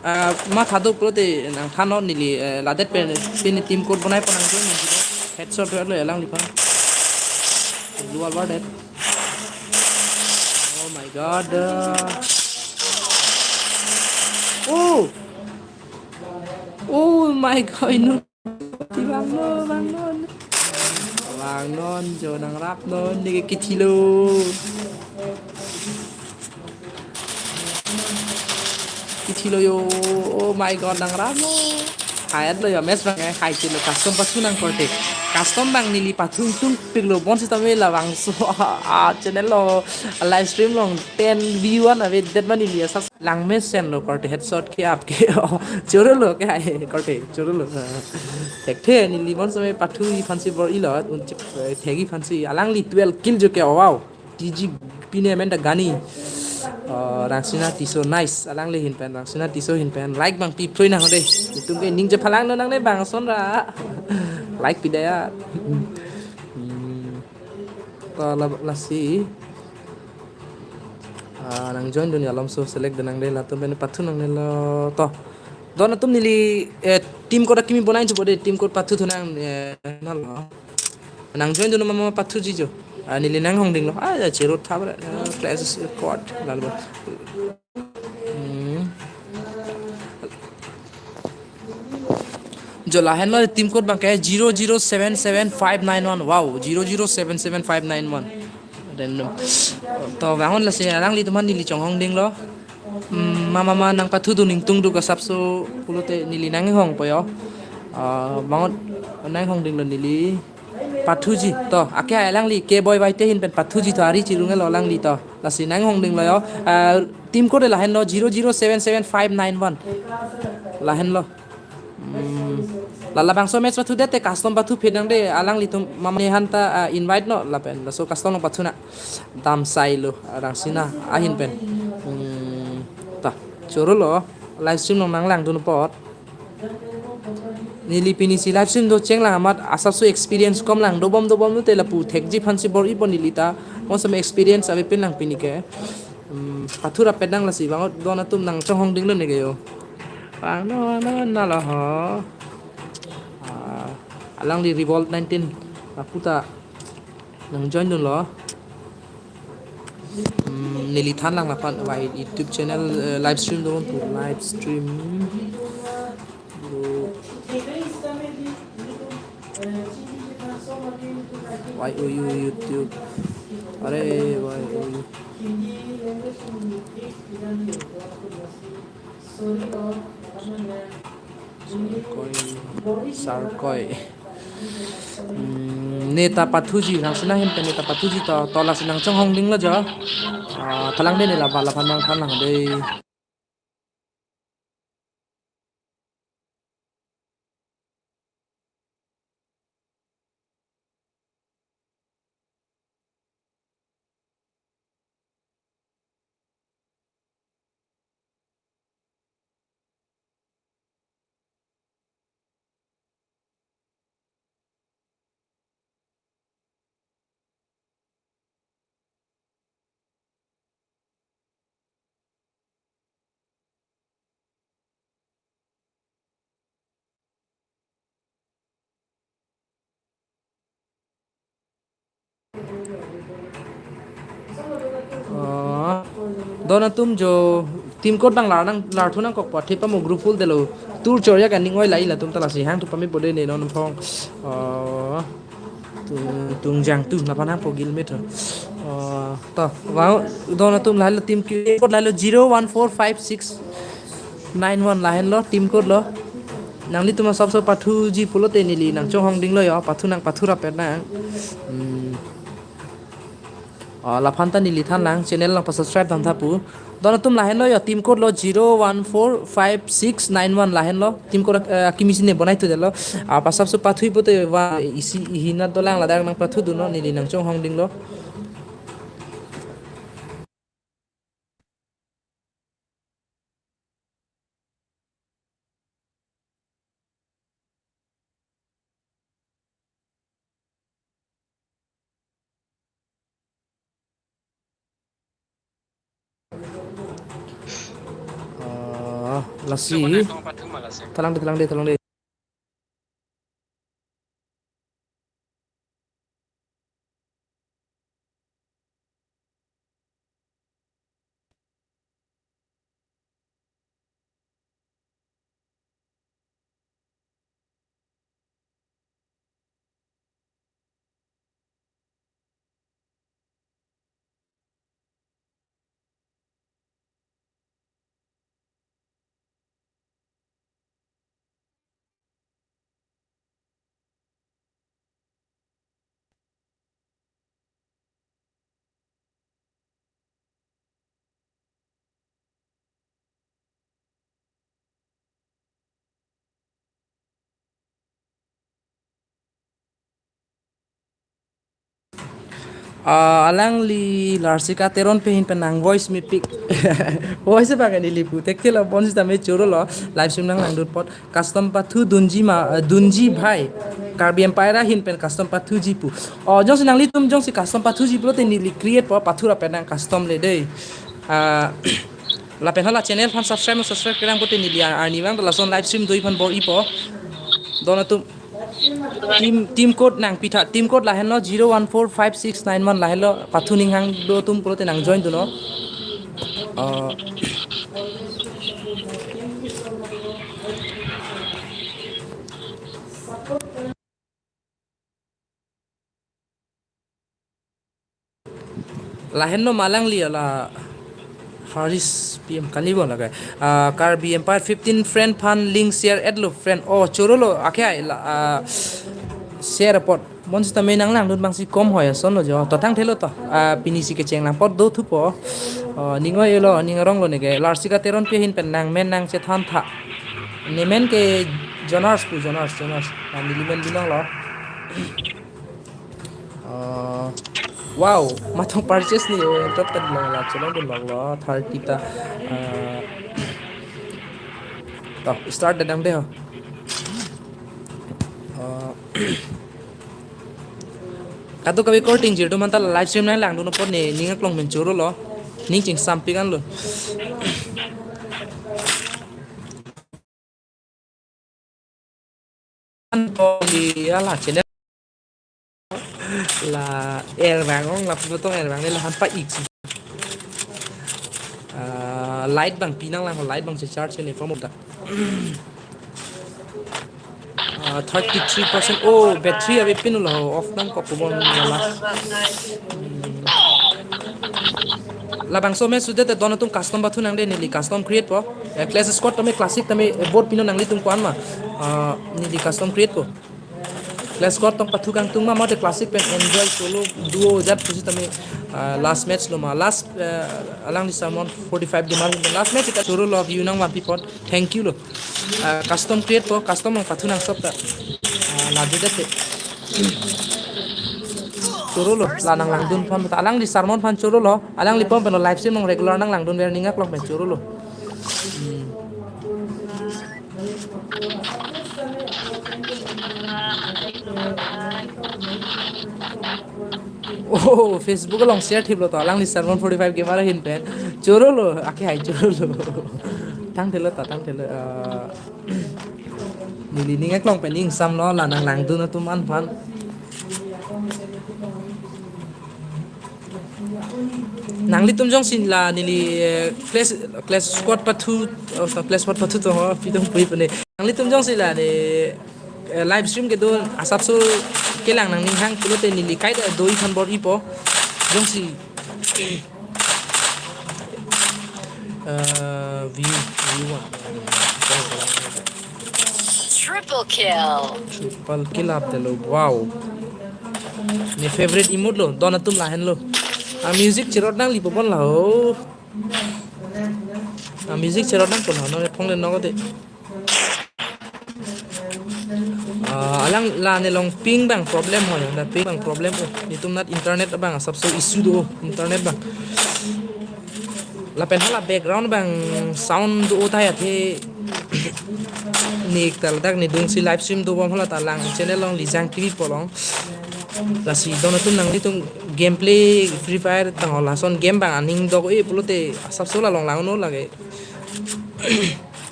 ah, matha do pulote nangthannon neli, eh, ladet pen, pen team code bonai pon nangjo neli. Headshot lo alangliphan. Blue wall bar det. Oh my God. Oh. Oh my God, inu. Vangnon, vangnon. Vangnon, jo nangrapnon, ne ke kithilo. Kithilo yo, oh my God, nangrapnon. Hai-et lo yo, match bang, eh, hai chilo, custom pasu nang korte. Custom abang neli pathung tung piklo, bonsitame labangso a channel along, a live stream along ten view an avedet ma neli asap langmesen lo korte, headshot ke apke o choro lo ke hai korte choro lo. Thekthe neli bonsitame pathu aphansi bor-ilo un chip thegi aphansi alangli twelve kill jo ke, wow. T G pine amen ta Gani. Uh, Rangsina Tisso, nice. Alangli ahin pen, Rangsina Tisso ahin pen like abang pi phrui nang de. Itum ke ning chephalang lo nangne bang ason ra. Like pida ya. Hmm. To la, lasi. Ah, nang join dun ya, alomso select dun nang de, latum pen pathu nangne lo to. Don atum neli, eh, team code akimi bonai chupo de, team code pathu thu nang, eh, nalo. Nang join dun mama pathuji jo. Ah, neli nanghongding lo. Ah, ya chirut thap ra. Ah, class squad. Lalo. Hmm. Jo lahenlo team code abangke zero zero seven seven five nine one. Wow, zero zero seven seven five nine one. Random. To banghon lasi alanglitum aphan neli chonghongding lo. Hmm, mama ma nang pathu dun ingtung duk asapso pulote neli nanghongpo yo. Ah, banghon nanghongding lo neli. Pathuji to, ake alangli K Boy Waite ahin pen pathuji to, ari chirung lo alangli to. Lasi nanghongding lo yo. Ah, team code lahenlo zero zero seven seven five nine one. Lahenlo. Hmm. La labangso match pathudet te custom pathu phit nang de, alanglitum mama ne ahan ta, ah, invite non lapen laso custom along pathu nang. Damsai lo, ah, Rangsina ahin pen. Hmm. Ta choro lo, live stream along nang langdun apot. Neli pini si live stream do chenglang amat asapso experience kom lang, dobom dobom lo te lapu thekji aphansi bor-ipo neli ta. Bonsitame experience avepin lang pini ke. Hmm, pathu rapet nang lasi banghon don atum nang chonghongding lo ne ke yo. Bang no no nalo ho. Ah, alangli Revolt nineteen lapu ta nang join dun lo. Hmm, neli than lang aphan vai YouTube channel, eh, live stream do tu live stream. Y O U YouTube. Are Y O U. Sarkoi, Sarkoi. Hmm, ne ta pathuji, Rangsina ahin pen ne ta pathuji to, to lasi nang chonghongding lo jo. Ah, thalang de ne la bala aphan nang than lang de. Oh, don atum jo team code abang lar nang, lar thu nangkokpo, thepa mo group full delo. Tur chorya ka ning oi lai latum ta lasi hang thu pame pode ne non phong. Oh, tu, tungjang tu, napa nang pogil met ho. Oh, to, wow, don atum lahenlo team code lahenlo zero one four five six nine one lahenlo, team code lo. Nanglitum asapso pathuji pulote neli nang chonghongding lo yo, pathu nang pathu rapet nang. Hmm. Oh, laphan ta neli than lang, channel nang pa subscribe dam tha pu. Don atum lahenlo yo, team code lo zero one four five six nine one lahenlo. Team code, eh, akimi si ne bonai thu delo. Ah, asapso pathu pulote wa isi hina dolang ladak nang pathu dun lo, neli nang chonghongding lo. Ah, lasi. Thalang de, thalang de, thalang de. Ah, alangli Larsika Teronpi ahin pen nang voice mepik. Voice abang neli pu thekthe lo, bonsitame choro lo, live stream nanglangdun apot. Custom pathu dunji ma, eh, dunji bhai. Karbi Empire ahin pen custom pathuji pu. Oh, jongsi nanglitum jongsi custom pathuji pulote neli create po, pathu ra pen nang custom le dei. Ah, lapen hala channel aphan subscribe, subscribe kerang pote neli arni vang, lason live stream do-i aphan bor-ipo. Don atum. Team, team code nangpitha, team code lahenlo zero one four five six nine one, lahenlo pathu ning hang do atum pulote nang join dunnon. Uh, Lahenlo ma alangli, ala Haris P M kali bo lake. Ah, Karbi Empire fifteen friend aphan link share et lo friend. Oh, choro lo, ake ai la, ah, share apot. Bonsitame nanglangdun abangsi kom hoi ason lo jo. To thangthelo to. Ah, pinisi kecheng lang apot do thupo. Oh, ning oi-e lo, ning arong lo neke. Larsika Teronpi ahin pen nangmen nangchethan tha. Nemen ke Jonas pu, Jonas, Jonas. Ah, neli men binong lo. Uh, wow, matong purchase ni, oh, top ten lo la, chelongdun lo, thirty ta. Uh, to, start damde ho. Uh, kadokave korting jir do manta live stream nanglangdun apot ne, ning aklong pen choro lo. Ning chingsampik an lo. Anto di ala channel la er vang ong, lapu tong er vang ne lahan pa-ik si. Ah, light abang pi nanglang, light abang si charge ne pamuk ta. Ah, thirty-three percent. Oh, battery avepin lo, off nangkok pu bon last. Labangso me sudah te don atum custom pathu nang dei, neli custom create po. Eh, Clash Squad tame, Classic tame, eh, vote pinon nanglitum ko-an ma. Ah, neli custom create po. Clash Squad tong pathu kangtung ma, mate Classic pen enjoy solo duo jat pusitame, ah, last match lo ma. Last, eh, alangli Sarmon forty-five Gamer last match ta choro lo, view nangvanpi apot. Thank you lo. Ah, custom create po, custom nangpathu nang sop ta. Ah, la judet te. Choro lo, la nanglangdun aphan ta. Alangli Sarmon aphan choro lo, alangli pom pen lo live stream nang regular nanglangdun ver, ning aklong pen choro lo. Hmm. Oh, Facebook along share thip lo to, alangli Sarmon forty-five Gamer ahin pen. Choro lo, ake ai choro lo. Thangthelo ta, thangthelo. Ah, neli ning aklong pen ingsam lo, la nanglangdun atum an aphan. Nanglitum jongsi la neli, eh, Clash, Clash Squad pathu, oh, Clash Squad pathu to ho, pitong pui pune. Nanglitum jongsi la ne, eh, live stream kedo asapso kelang nangning hang pulote neli kaita do-i aphan bor-ipo. Jongsi, eh, view, view one. Triple kill. Triple kill up de lo. Wow. Ne favorite emote lo, don atum lahenlo. Ah, music cherot nangli po bon la ho. Ah, music cherot nang po la, non ne phong le nong de. Ah, alang la ne along ping abang problem ho, la ping abang problem ho. Netum nat internet abang asapso issue do, internet abang. Lapen hala background abang sound do ta ya the. Nik tal dak ne dungsi live stream dobom hala ta lang channel along Lijang T V pu along. Lasi don atum nanglitum gameplay Free Fire tang lason game abang aning dok-e pulote asapso la along langnon lake.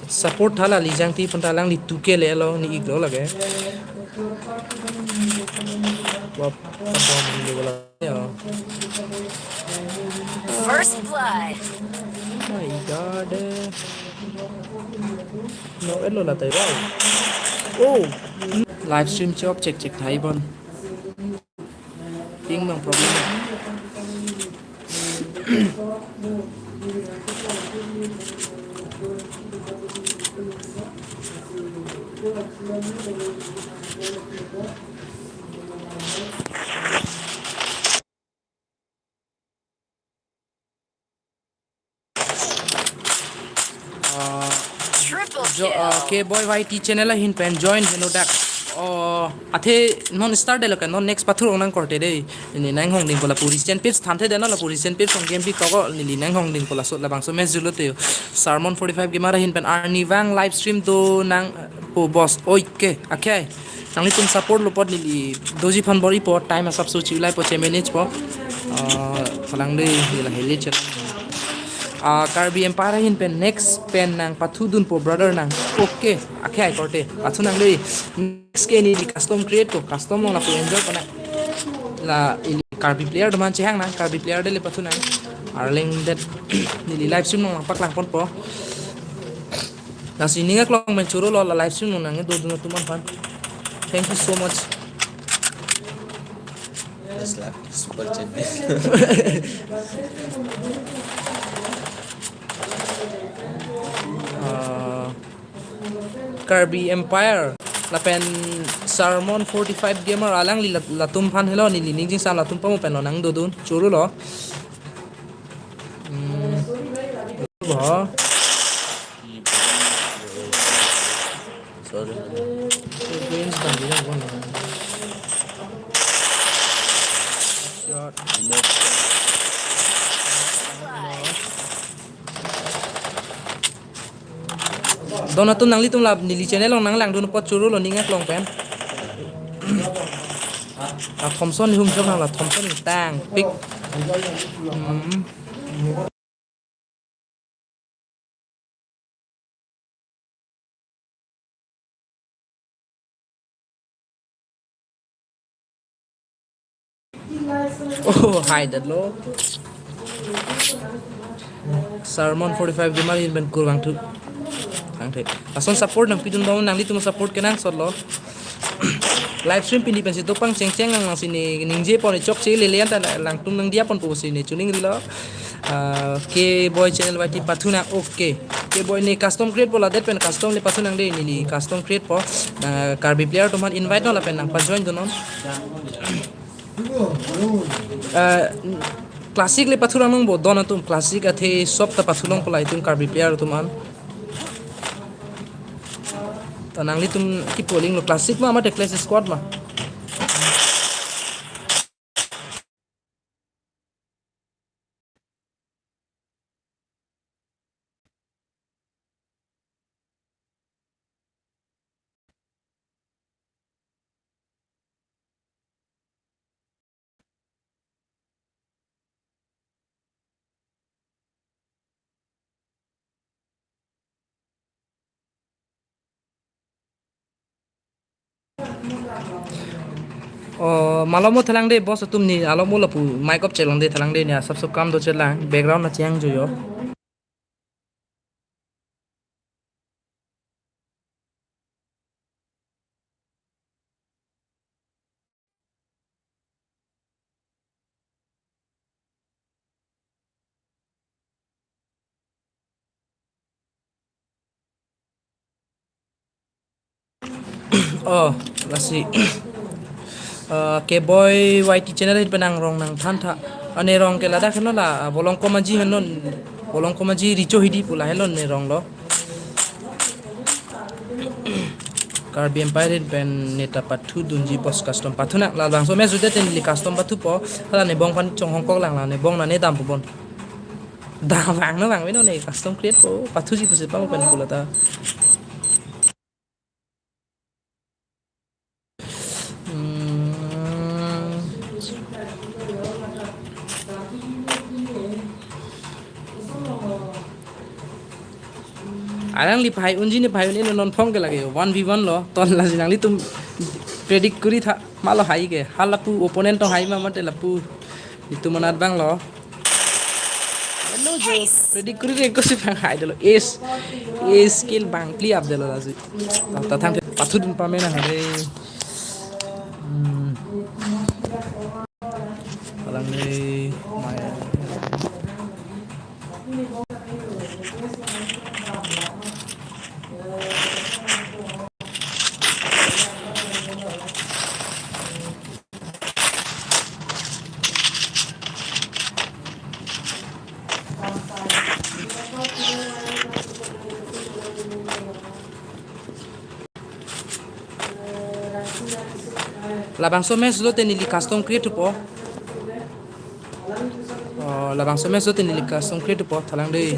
Support tha la Lijang T V aphan ta, alangli two K le lo, ne-ik lo lake. Wap, abang ni lo la. Ya. First blood. My God. No, elo la tai, wow. Oh. Live stream chop, check, check thai bon. Ping abang problem. Ah, Triple jo-, ah, kill. K Boy Y T channel ahin pen join heno dak. Oh, athe non start detlo ke, non next pathu rong nang korte dei. Neli nanghongdingpo lapu recent page thanthe detlo, lapu recent page along game pi koko neli nanghongdingpo, laso labangso match julo te. Sermon forty-five Gamer ahin pen arnivang live stream do nangpo boss. Oi ke, okay. Nanglitum support lo apot neli doji aphan bor-ipo, time asapso chilaipo, che manage po. Ah, kalang dei, neli la heli chela. Ah, Karbi Empire ahin pen next pen nangpathudunpo brother nang. Okay, okay, ai korte. Pathu nang dei. Next ke neli custom create po, custom along lapu enjoy pona. La ili Karbi player atum aphan chehang nang, Karbi player det le pathu nang. Arleng det neli live stream along paklangponpo. Lasi ning aklong pen choro lo, la live stream along nangdodun atum aphan. Thank you so much. Yes, la super chat. Ah, Karbi Empire lapen Sermon forty-five Gamer alangli lat-, latum aphan helo, neli ning jingsam latum pamu pen lo nangdodun, choro lo. Hmm. Bo. Sorry. Shot. Don atum, nanglitum la neli channel along nanglangdun apot choro lo ning aklong pen. La Thompson hum jok nang, la Thompson tangpik. Hmm. Oh, hai detlo. Sermon forty-five Gamer ahin pen kurvangthu. Tangte. Lason support nangpidunbom, nanglitum support kenangsot lo. Live stream pini pensi dopang chengcheng nang, nangsi ne ningjepo ne chokche lele anta, nangtum nangdiyaponpo pusi ne chuning rilo. Ah, K Boy Channel Y T pathu nang, okay. K Boy ne custom create po, ladet pen custom le pathu nang dei, neli custom create po. Ah, Karbi player atum aphan invite non lapen nangpajoin dunnon. Ah, classic le pathu nang nangpo, don atum, classic athe sob ta pathu longpo la itum Karbi player atum aphan. Ta nanglitum kipu aling lo, classic ma mate clash squad ma? Oh, malom mo thelang dei boss atum, ne alom mo lapu mic off chelang dei, thelang dei, ne asap sap kam do chelang, background na chiang juyo. Oh, lasi. Eh, K Boy Y T channel ahin pen nangrong nangthan tha. Ane rong ke ladak henlo la, Bolong Komaji henlo, Bolong Komaji Richo Hidi pu la henlo ne rong lo. Karbi Empire ahin pen neta pathu dunji boss, custom pathu nang, labangso match judet neli custom pathupo. Hala ne bong aphan chonghong koklang, la ne bong na ne dampo bon. Dam vangno vangveno, ne custom create po, pathuji pusi pang pen pula ta. Hmm. Alangli pahai unji ne pahai un-e non phong ke lake one v one lo, ton lasi nanglitum predict kuri tha, malo hai ke, halapu opponent to hai ma mate lapu itum anat abang lo. Hello, jo. Nice. Predict kuri re kosi bang hai dolo. Ace, ace kill bang clear up dolo lasi. Ta, ta thang pathu dun pame nang dei. Hmm. Palang dei, mai. Labangso match lote neli custom create thupo. Oh, labangso match lote neli custom create thupo. Thalang dei.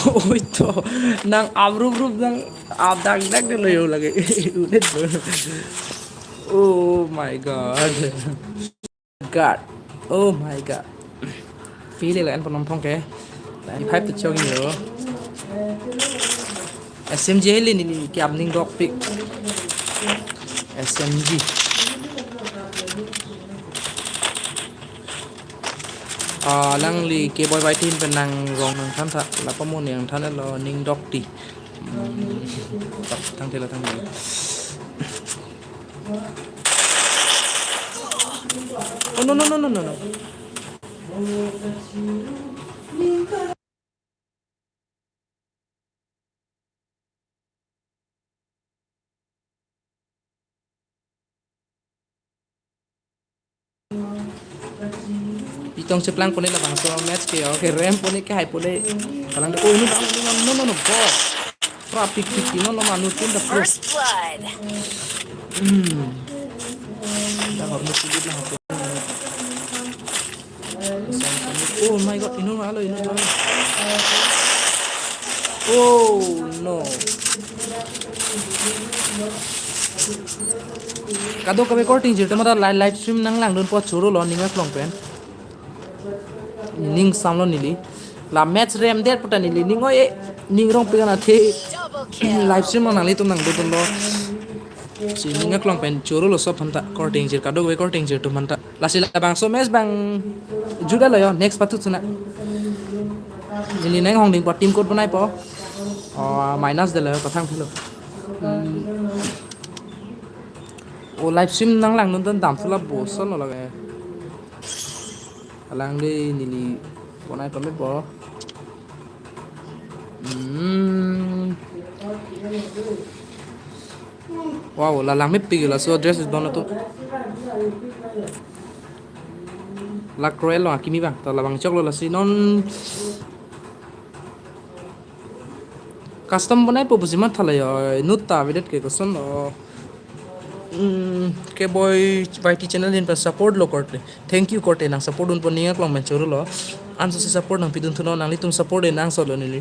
Oi to, nang abrup rup nang abdak dak de lo yo lagi. Udah tuh. Oh my God. God. Oh my God. Pilih lain penumpang ke. Lain pipe tuh cong yo. S M G heli neli ke abning dok pik. S M G. Ah, alangli ke boy bai tin pen nang rong nangthan tha. Lapu mo nangthan lo ning dok ti. Hmm. Tang tela tang tela. Oh, no, no, no, no, no, no. Pitong cheplang pone labangso match ke, okay, rem pone ke hai pone. Kalang de, oh, no, no, no, no, no, no, ball. Pra pik pik, no, no, manu tim the first. First blood. Hmm. Dah, harus sulit lah. Oh my God, inut ma-alo, inut ma-alo. Oh no. Kadokave korte ingjir atum ta live, live stream nanglangdunpo, choro lo ning aklong pen. Ning samlo neli. La match remdet puta neli ning oi, ning rong pik an athe. Double kill. Live stream nanglitum nangdodunlo. Si ning aklong pen choro lo sob aphan ta, korte ingjir, kadokave korte ingjir atum aphan ta. Lasi labangso match abang juda lo yo, next pathu suna. Neli nanghong dingpo, team code bonaipo. Oh, minus de lo, pathang thelo. Hmm. Oh, live stream nanglangdun damthu la bosan lo lage. Alang de neli bonai pamepo. Hmm. Wow, la langmepik, laso dress is don atum. La cruel lo akimi abang, ta labang choklo lasi non custom bonaipo pusi matha la yo, inut ta avedet ke koson lo. Hmm, ke boy Y T channel ahin pen support lo korte. Thank you korte, nang support dunpo, ning aklong pen choro lo. Anso si support nangpidun thunon, nanglitum support e nang solo neli.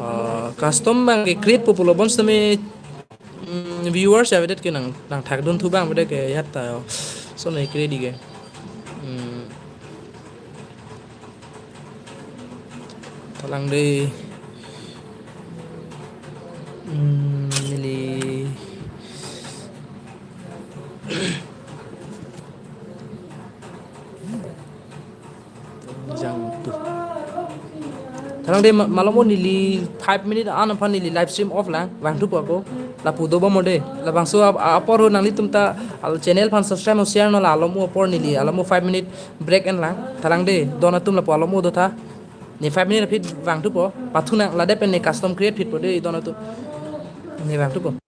Ah, custom abang ke create po pulo bonsitame, mm, viewers avedet ke nang, nangthakdun thu abang avedet ke yat ta yo. So nang create ke. Mm. Thalang de. Mm, neli. Jang tu. Thalang de ma-, malom o neli five minute an aphan neli live stream off lang, vangthupo ako. Lapu dobom o de. Labangso ap-, apor ho nanglitum ta al channel aphan subscribe o share non, la malom o apor neli, malom o five minute break en lang. Thalang de, don atum lapu malom o dotha. Ne five minute aphi vangthupo. Pathu nang, ladak pen ne custom create phitpo de don atum. Ne vangthupo.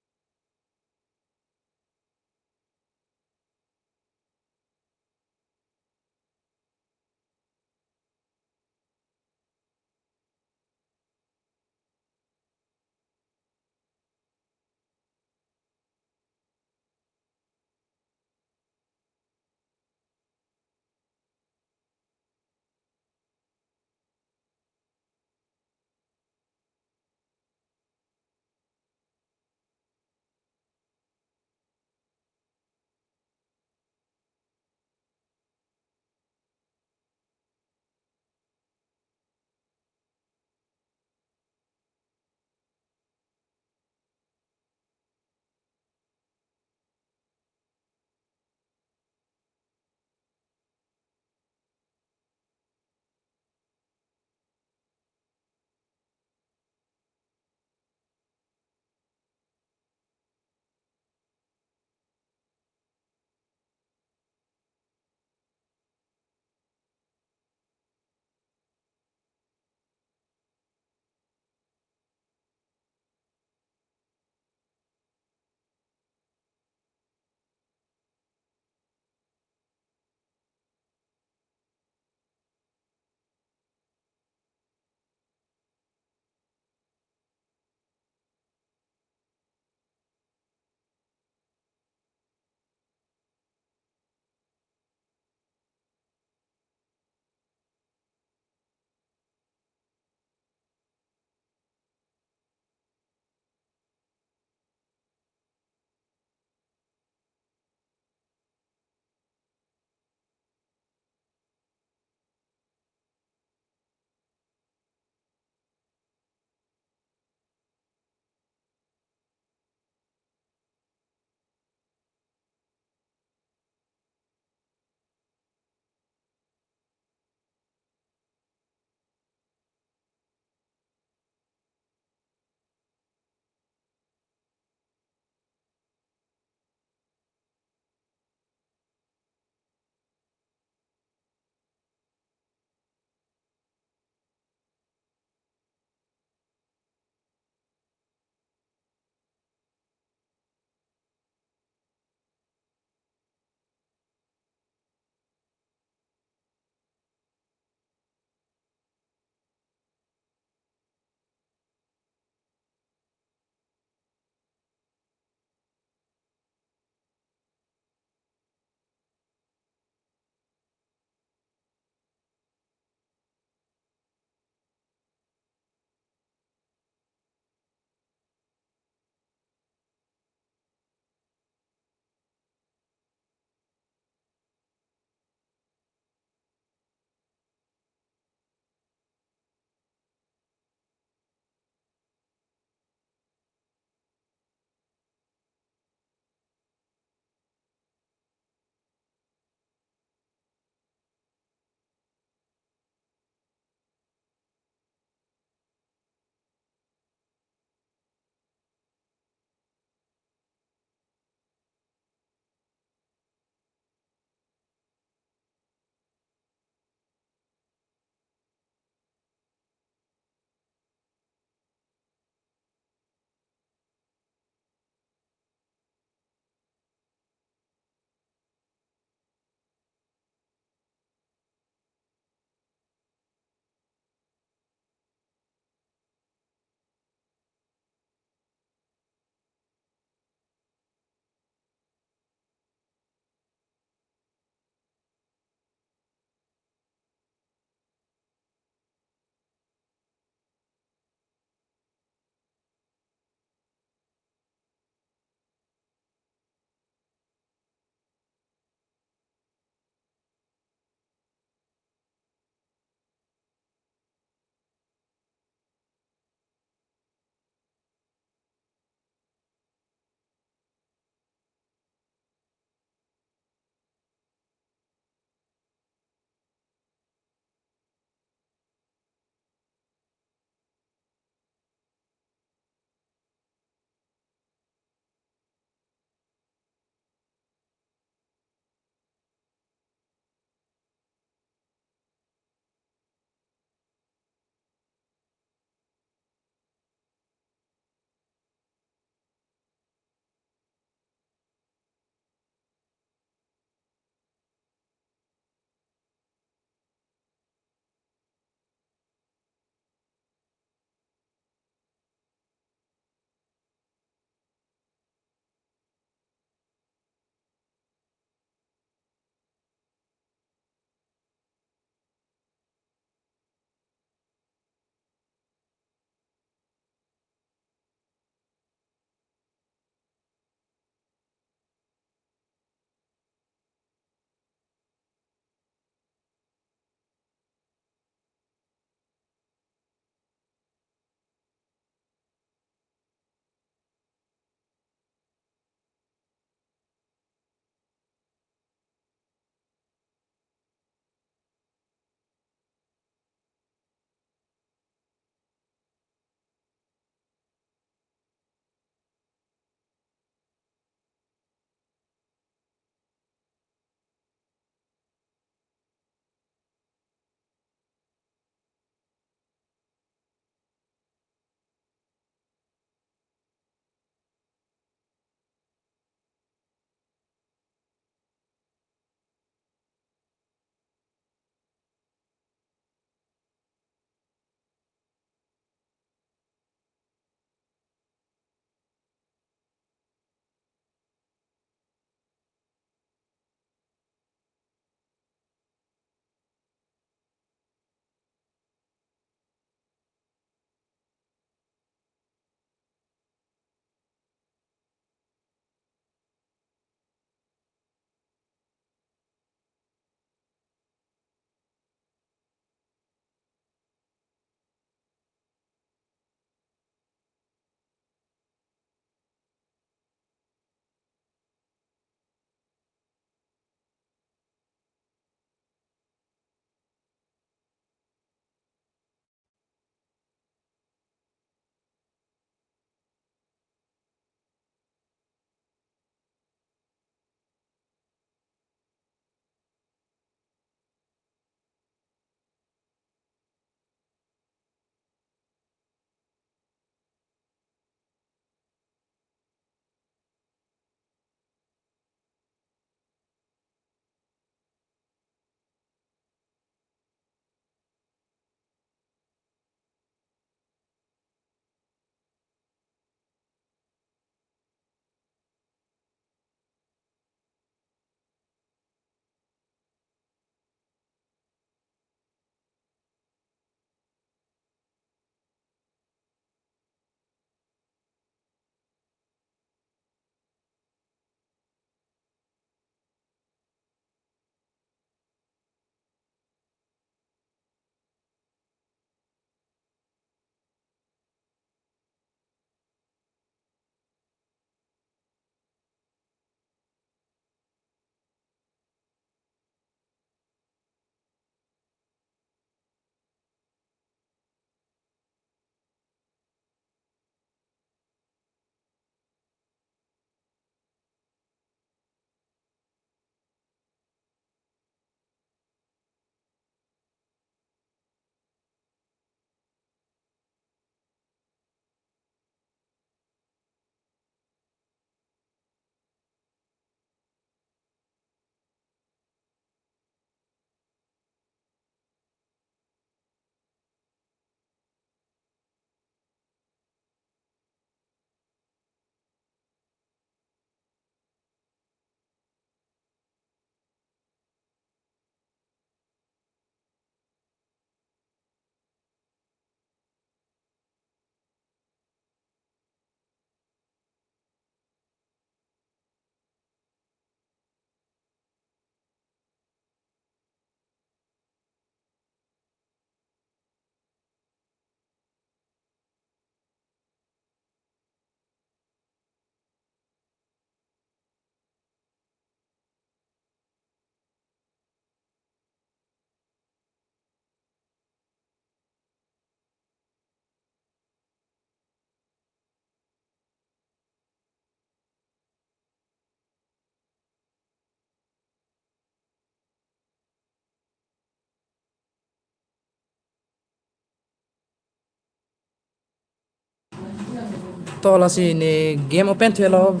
To lasi ne game open thulo.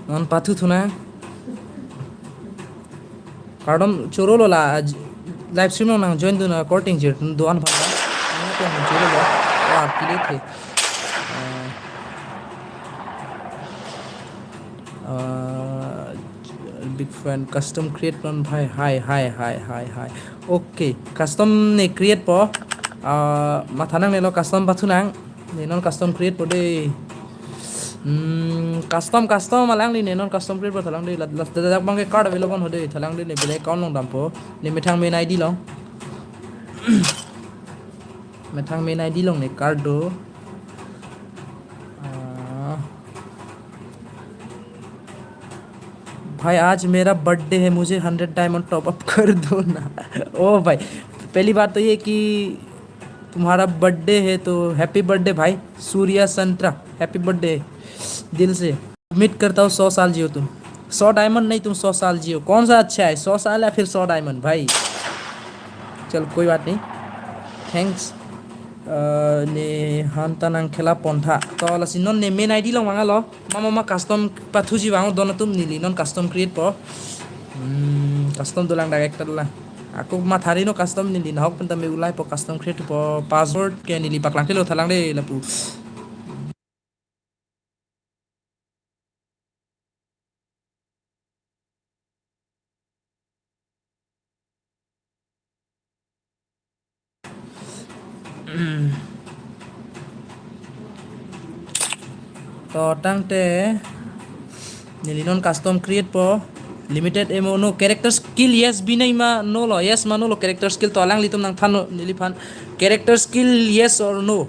Non pathu thunang. Kardom chorolo la, live stream nang join dun akorting jer do-an pha. Nang ko chorolo. Wa kile the. Uh, big fan custom create non bhai. Hi, hi, hi, hi, hi. Okay, custom ne create po. Uh, matha nangnelo custom pathu nang. Ne non custom create po de. Hmm, custom, custom alangli ne non custom create po thalang de. Last, last, dak bang ke card available ho de. Thalang de ne bile account along dampo. Ne methang main I D along. Methang main I D along ne card do. Ah. भाई, आज मेरा बर्थडे है, मुझे hundred diamond top up कर दो ना। ओ भाई, पहली बात तो ये कि तुम्हारा बर्थडे है तो हैप्पी बर्थडे भाई, सूर्या संतरा, हैप्पी बर्थडे दिल से। उम्मीद करता हूँ सौ साल जियो तुम। सौ डायमंड नहीं, तुम सौ साल जियो। कौन सा अच्छा है, सौ साल या फिर सौ डायमंड भाई? चल, कोई बात नहीं, thanks. Uh, ne han ta nang khela pontha. To lasi non ne main I D along vanglo. Mama ma custom pathuji vang don atum, neli non custom create po. Hmm, custom dolang, dak ekta dolang. Ako matha ri no custom, neli nahok pen tame ulai po custom create po, password ke neli paklang thelo thalang de lapu. To tangte neli non custom create po. Limited ammo no. Character skill yes binai ma no lo, yes ma no lo character skill. To alanglitum nangthan non neliphan. Character skill yes or no?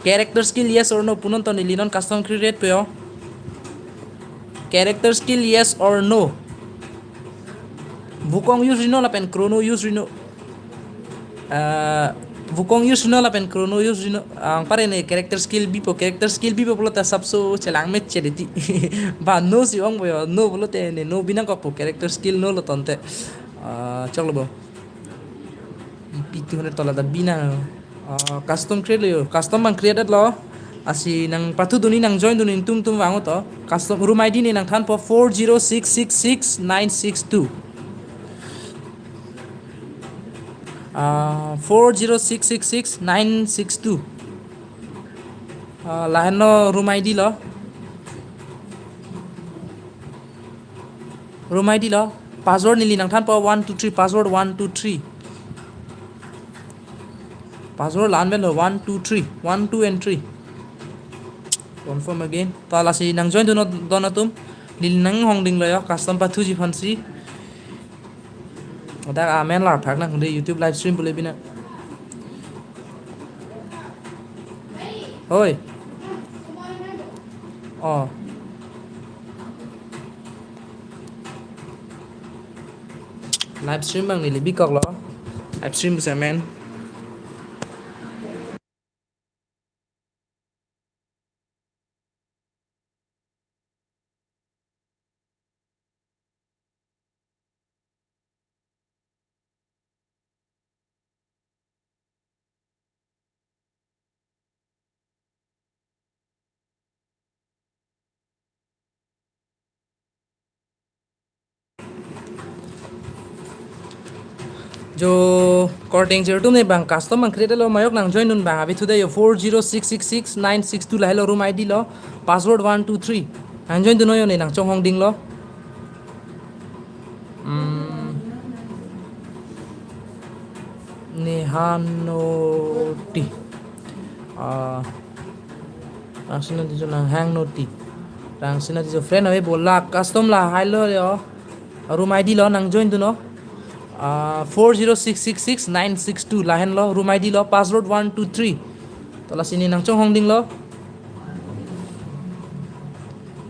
Character skill yes or no punon to, neli non custom create po. Character skill yes or no? Wukong use ri no lapen Chrono use ri no? Ah, Wukong use ri no lapen Chrono use ri no? Anpar ne character skill bipo, character skill bipo pulote asapso chelang me cheleti. Ba no si ong po yo, no pulote ne no binangkok po, character skill no lo tangte. Ah, choklo bo. Ipi tu hone tola da binang. Ah, custom create lo yo. Custom bang create lo. Lasi nang pathu dunji, nang join dunji atum tum vang to. Custom room I D ne nangthan po four zero six six six nine six two. Ah, four zero six six six nine six two. Ah, lahenlo room I D lo. Room I D lo. Password neli nangthan po one two three, password one two three. Password la-an pen lo one two three, one, two and three. Confirm again. To lasi nang join dunji don atum. Neli nanghongding lo yo, custom pathuji aphansi. Dak amen lar thak nang de YouTube live stream bule bina. Hoi. Oh. Live stream bang neli bikok lo. Live stream semen. Jo korting jer atum ne bang custom bang create lo, majok nang join dun bang abi thu de yo, four zero six six six nine six two lahelo room I D lo, password one two three. Nang join dun yo ne nang chonghongding lo. Hmm. Nehanoti. Ah, langsung nanti jo nanghang noti. Langsung nanti jo friend ave bola custom lahelo yo. Room I D lo nang join dun no. Ah, four zero six six six nine six two lahenlo room I D lo, password one two three. To lasi ne nang chonghongding lo.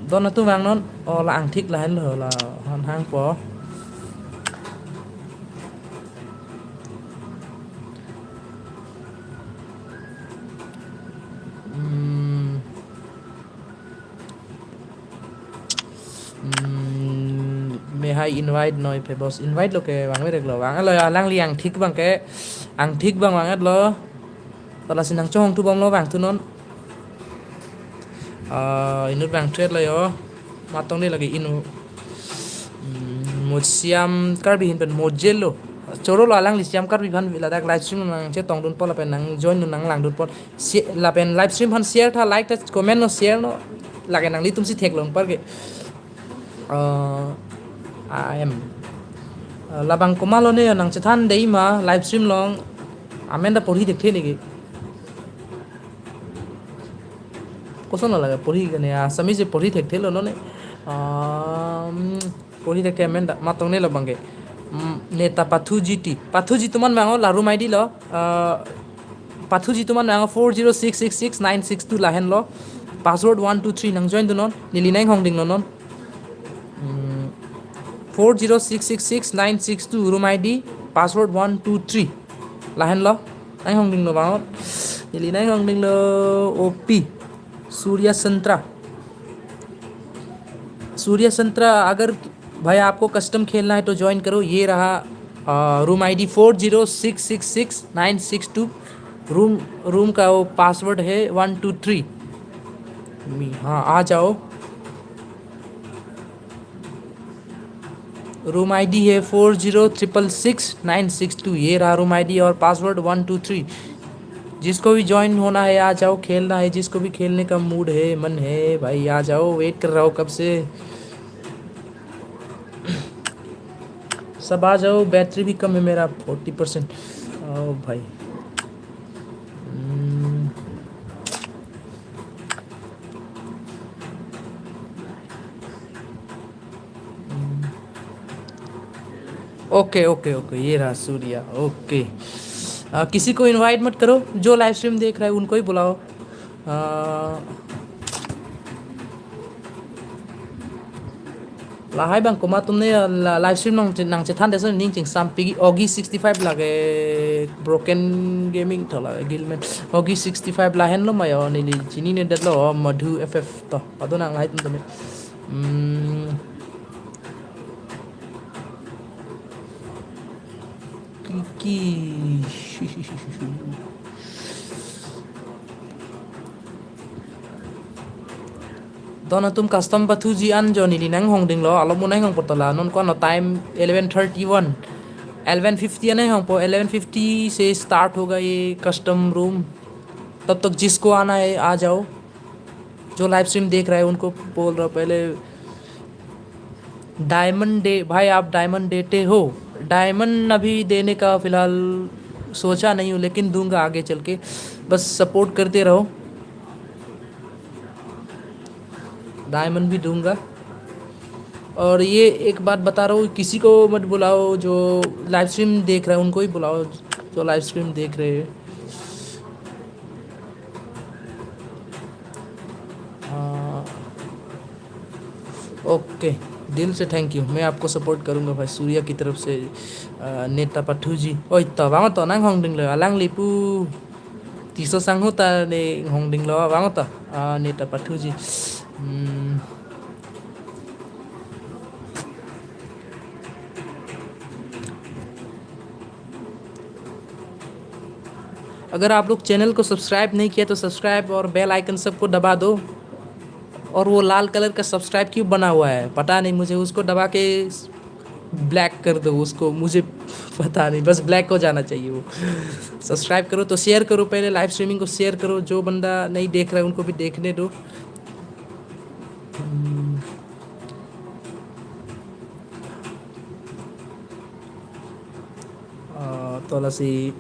Don atum vang non. Oh, la angthik lahenlo, la han hang po. Hmm. Hmm, may I invite noi pe boss? Invite lo ke vang merek lo. Vanglo ya, alangli angthik bang ke. Angthik bang vang lo. To lasi nang chonghong thu bom lo vang thu non. Ah, inut bang trade lo yo. Matong ni lagi inu. Hmm, Mo Siam Karbi ahin pen Mojel lo. Choro lo alangli Siam Karbi aphan ladak live stream nangchetongdunpo lapen nangjoindun nanglangdunpo. Si-, lapen live stream aphan share tha, like tha, comment non, share non. Lake nanglitum si theklong parke. Ah, I am. Ah, labang komatlo ne nangchethan dei ma live stream along. Amen ta porhi thekthe neke. Koson lo lake porhi kene, Assamese porhi thekthelo non ne. Um, porhi thekthe amen ta, matong ne lo abangke. Mm, Neta Pathuji ti. Pathuji atum an vang o, la room I D lo. Uh, Pathuji atum an vang o, four zero six six six nine six two lahenlo. Password one two three, nangjoindun non. Neli nanghongdinglo non. Mm, four zero six six six nine six two, room I D, password one two three. Lahenlo. Nanghongdinglo bangot. Neli nanghongdinglo. O P. Surya Santra. सूर्य संत्रा, अगर भाई आपको कस्टम खेलना है तो ज्वाइन करो। ये रहा, आ, room ID four zero six six six nine six two. Room, room का वो पासवर्ड है वन टू थ्री। हाँ, आ जाओ। रूम आईडी है four zero triple six nine six two. ये रहा रूम आईडी और पासवर्ड वन टू थ्री। जिसको भी ज्वाइन होना है, आ जाओ, खेलना है। जिसको भी खेलने का मूड है, मन है, भाई, आ जाओ, वेट कर रहा हूँ कब से। सब आ जाओ, बैटरी भी कम है मेरा, फोर्टी परसेंट। आओ भाई। हम्म। ओके, ओके, ओके, ये रहा सूर्या। ओके। आ, किसी को इनवाइट मत करो, जो लाइव स्ट्रीम देख रहा है उनको ही बुलाओ। आ, lahai bang komat atum ne la-, live stream nang, nangchethan dei ason ning chingsampik, Ogi sixty five lake, Broken Gaming to lake, Gilman. Ogi sixty five lahenlo ma yo, neli chinine detlo, Madhu F F to. Pado nang lahai atum tame. Hmm. Kiki. Don atum custom pathuji an jo neli nanghongdinglo, alom mo nanghongpo to la, non ko-an lo time eleven thirty-one. Eleven fifty an nanghongpo, eleven fifty se start hoga ye custom room. तब तक जिसको आना है, आ जाओ। जो live stream देख रहा है, उनको बोल रहा हूँ पहले। डायमंड डे, भाई, आप डायमंड देते हो? डायमंड अभी देने का फिलहाल सोचा नहीं हूँ, लेकिन दूंगा आगे चल के। बस सपोर्ट करते रहो, डायमंड भी दूंगा। और ये एक बात बता रहा हूँ, किसी को मत बुलाओ, जो लाइव स्ट्रीम देख रहा है उनको ही बुलाओ, जो लाइव स्ट्रीम देख रहे हैं। हाँ, ओके, दिल से थैंक यू। मैं आपको सपोर्ट करूंगा भाई, सूर्या की तरफ से। अ, नेता पठू जी। ओय, to, vang to, nanghongdinglo, alangli pu Tisso Sangho ta nanghongdinglo, vang to, अ, नेता पठू जी। Hmm. अगर आप लोग चैनल को सब्सक्राइब नहीं किया तो सब्सक्राइब और बेल आइकन सबको दबा दो। और वो लाल कलर का सब्सक्राइब क्यों बना हुआ है, पता नहीं मुझे, उसको दबा के ब्लैक कर दो उसको, मुझे पता नहीं, बस ब्लैक हो जाना चाहिए वो। सब्सक्राइब करो तो शेयर करो, पहले लाइव स्ट्रीमिंग को शेयर करो, जो बंदा नहीं देख रहा है उनको भी देखने दो। Hmm. Ah, to lasi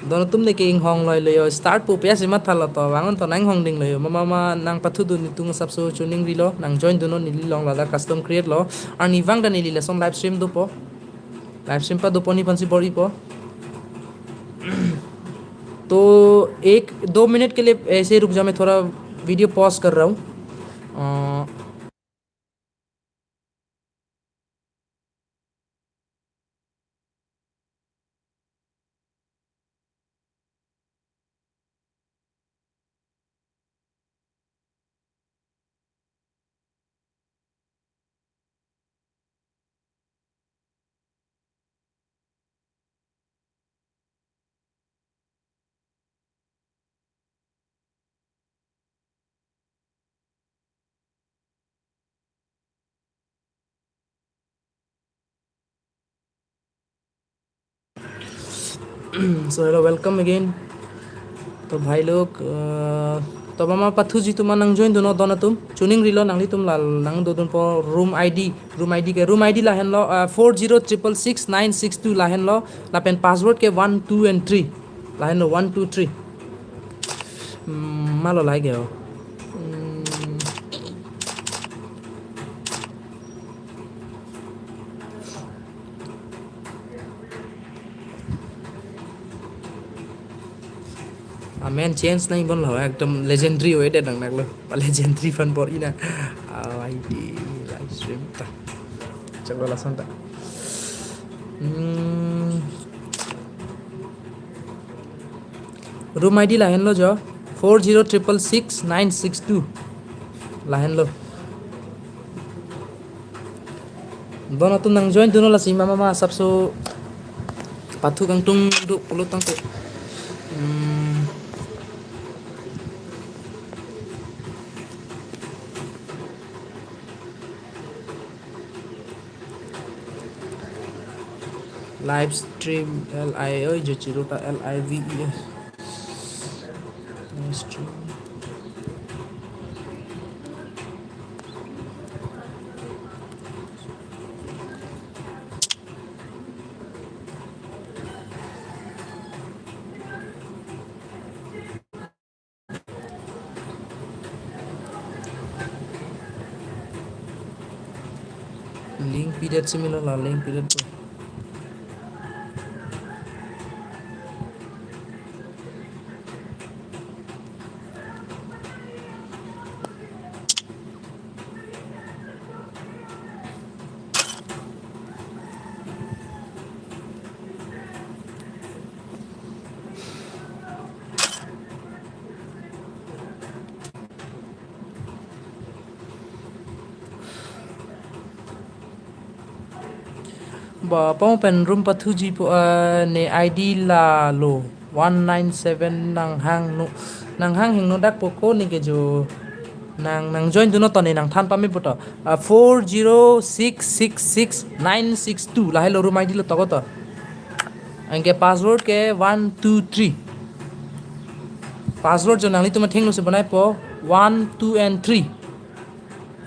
don atum neke inghong loilo yo, start pu pu si mathalo, to vang to nanghongdinglo yo. Mama ma nangpathudun, netum asapso chuning rilo, nangjoindun non, neli along ladak custom create lo. Arnivang ta neli lason live stream dopo. Live stream padopo, nephan si bor-ipo. तो एक दो मिनट के लिए ऐसे रुक जाओ, मैं थोड़ा वीडियो पॉज कर रहा हूँ। अ, So hello, welcome again. To bhai log, uh, to mama pathuji atum nang join dunnon, don atum. Choningrilo, nanglitum la nang dodunpo room I D. Room I D ke, room I D lahenlo, uh, four zero triple six nine six two lahenlo. Lapen password ke one, two and three. Lahenlo one, two, three. Hmm, malo lagi ho. Hmm. Amen change nangji ponlo, ekdom legendary oi det nang nanglo. Legendary aphan bor-i na. Ah, I D live stream ta. Chaklo lason ta. Hmm. Room I D lahenlo jo, four zero triple six nine six two. Lahenlo. Don atum nang join dunnon, lasi mama ma asapso pathu kangtung do pulo tangte. Hmm. Live stream, L I, oi, jo chiro ta, L I V E S. Live stream. Link pidet similar la, link pidet po. Ba, pamo pen room pathuji po, eh, ne I D lalo one nine seven nanghang no, nanghang hingno dak po, ko ne ke jo nang, nang join dunnon to, ne nangthan pame puto. Ah, four zero six six six nine six two lahelo room I D lo, toko to. Anke password ke one, two, three. Password jo nanglitum athengno si bonaipo, one, two and three.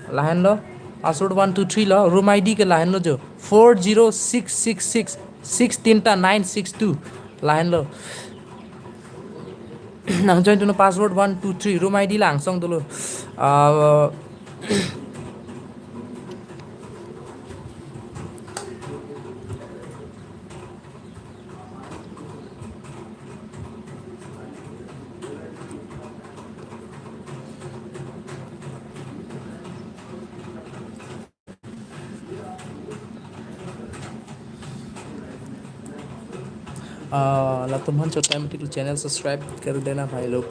Lahenlo, password one, two, three lo, room I D ke lahenlo jo, four zero six six six, six tinta nine six two. Lahenlo. Nang join dunnon, password one, two, three, room I D lang song dolo. Ah, Ah, latum aphan chot time tik channel subscribe kar dena bhai log.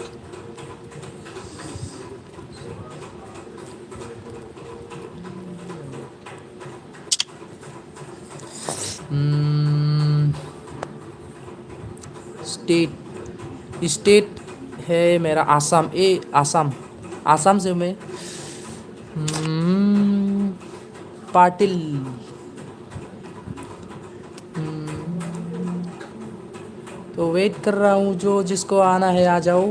Hmm, state, state है मेरा आसाम, ए, आसाम, आसाम से मैं। Hmm, पाटिल। Hmm, तो wait कर रहा हूँ, जो जिसको आना है आ जाओ।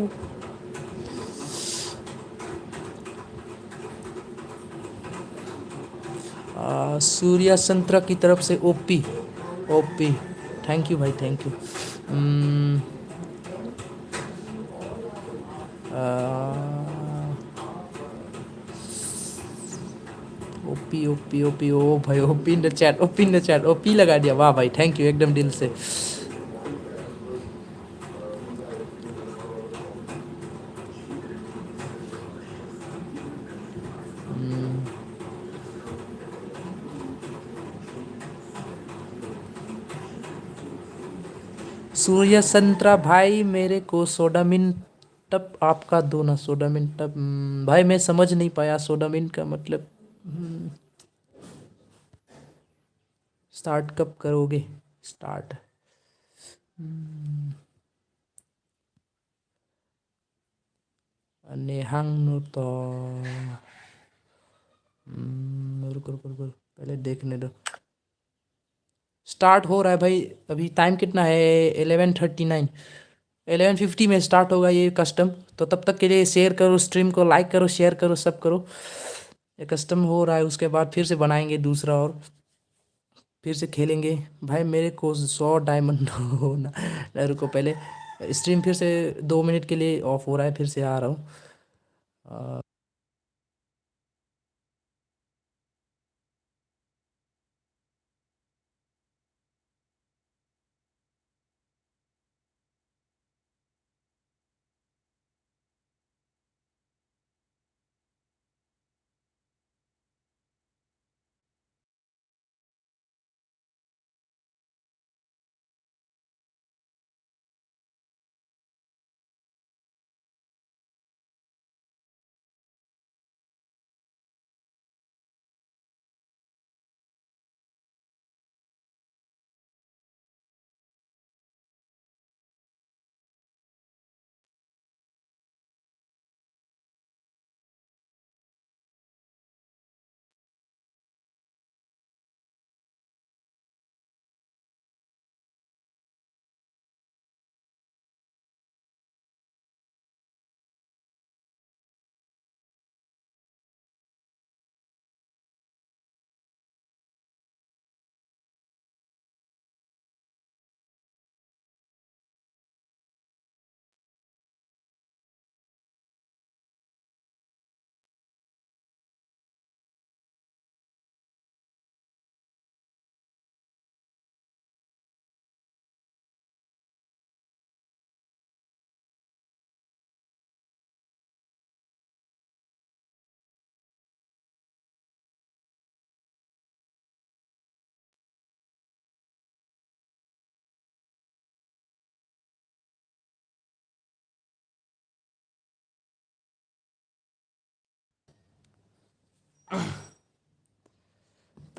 आ, सूर्या संत्रा की तरफ से ओपी, ओपी, thank you भाई, thank you। Hmm, आ, ओपी, ओपी, ओपी, ओ भाई, OP in the chat, OP in the chat, OP लगा दिया, वाह भाई, thank you एकदम दिल से। Hmm. सूर्या संत्रा भाई, मेरे को सोडा मिंट टप आपका दो ना, सोडा मिंट टप। Hmm, भाई, मैं समझ नहीं पाया सोडा मिंट का मतलब। Hmm, start कब करोगे? Start। Hmm। Nehang no to। Hmm, रुको, रुको, रुको, पहले देखने दो। स्टार्ट हो रहा है भाई। अभी टाइम कितना है? Eleven thirty nine. Eleven fifty में स्टार्ट होगा ये कस्टम। तो तब तक के लिए शेयर करो, स्ट्रीम को लाइक करो, शेयर करो, सब करो। ये कस्टम हो रहा है, उसके बाद फिर से बनाएंगे दूसरा और फिर से खेलेंगे। भाई, मेरे को सौ डायमंड हो ना। रुको, पहले स्ट्रीम फिर से दो मिनट के लिए ऑफ हो रहा है, फिर से आ रहा हूँ। अ,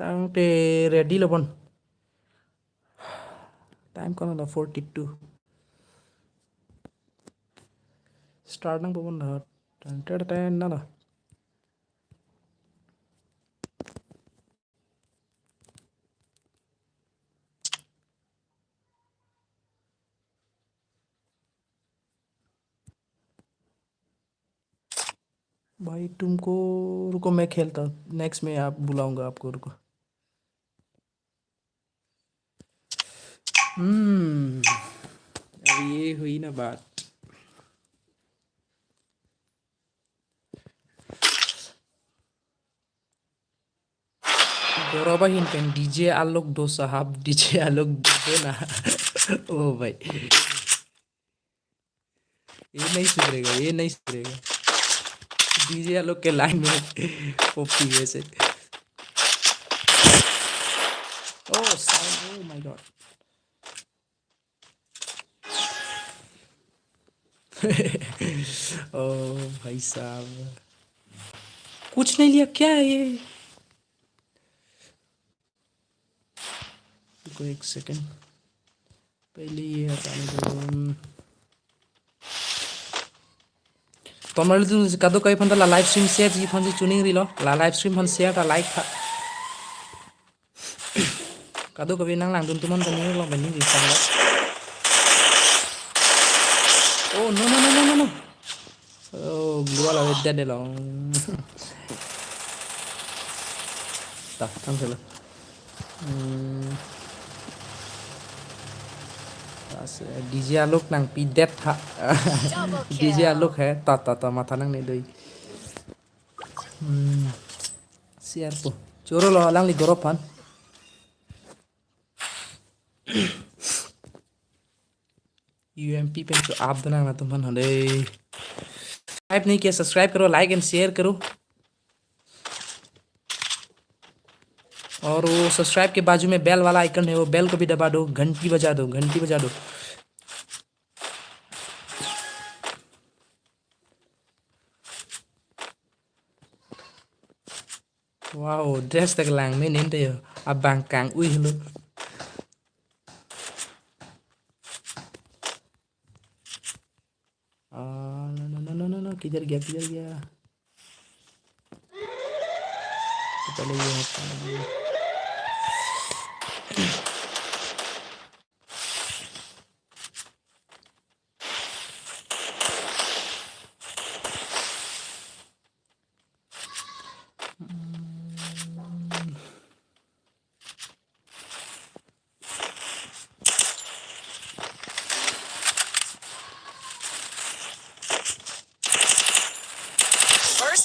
Tangte ready lo bon. Time kono lo, forty two. Start nangpo bon lo. Tangte ten na lo. भाई तुमको, रुको, मैं खेलता हूँ, नेक्स्ट में आप बुलाऊंगा आपको, रुको। हम्म, अब ये हुई ना बात। Gorop ahin pen D J Alok do sahab, D J Alok do na. ओ भाई, ये नहीं सुधरेगा, ये नहीं सुधरेगा। D J Alok के लाइन में कॉपी वैसे। Oh, sound, oh my God। ओ भाई साहब, कुछ नहीं लिया क्या है ये? रुको एक सेकंड, पहले ये हटाने दो। Tonmali tu kadokave aphan ta la live stream share ji aphan si chuning rilo, la live stream aphan share ta like tha. Kadokave nanglangdun atum aphan ta ning long pen ning ringsang lo. Oh, no, no, no, no, no, no. Oh, gua la vedet de long. Ta, tang selo. Hmm. Tas, eh, D J Alok nangpidet ha. Double D J kill. Alok hai, ta, ta, ta, matha nangne doi. Hmm. Share po. Choro lo, alangli gorop aphan. U M P pen cho आप दोनों तुम हन हले। Subscribe नहीं किया, subscribe करो, like and share करो। और वो subscribe के बाजू में bell वाला icon है, वो bell को भी दबा दो, घंटी बजा दो, घंटी बजा दो। Wow, dress ta kelang menen te yo. Abang kang ui lo. Ah, no, no, no, no, no, no. किधर गया, किधर गया? पहले ये हटा।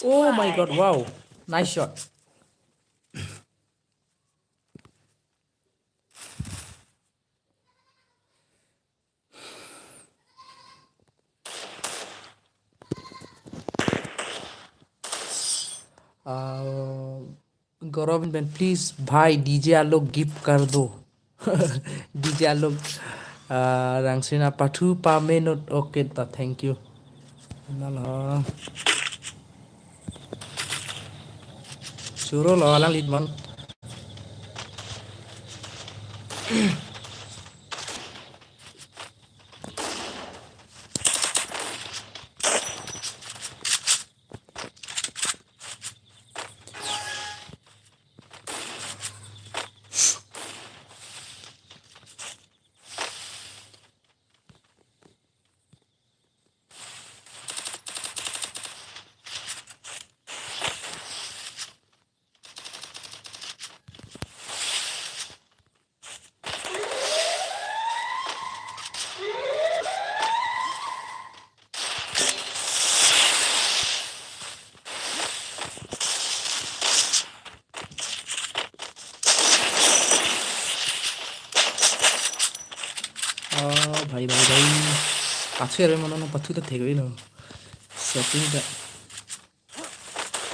Oh my God, wow. Nice shot. Uh, Gaurav pen, please bhai, D J Alok gift kar do. D J Alok, uh, Rangsina pathu pame not, okay ta, thank you. Nalo. Choro lo alang lead man. Oh, bhai, bhai, bhai. Pathu ere mano, pathu ta thek lo. Setting ta.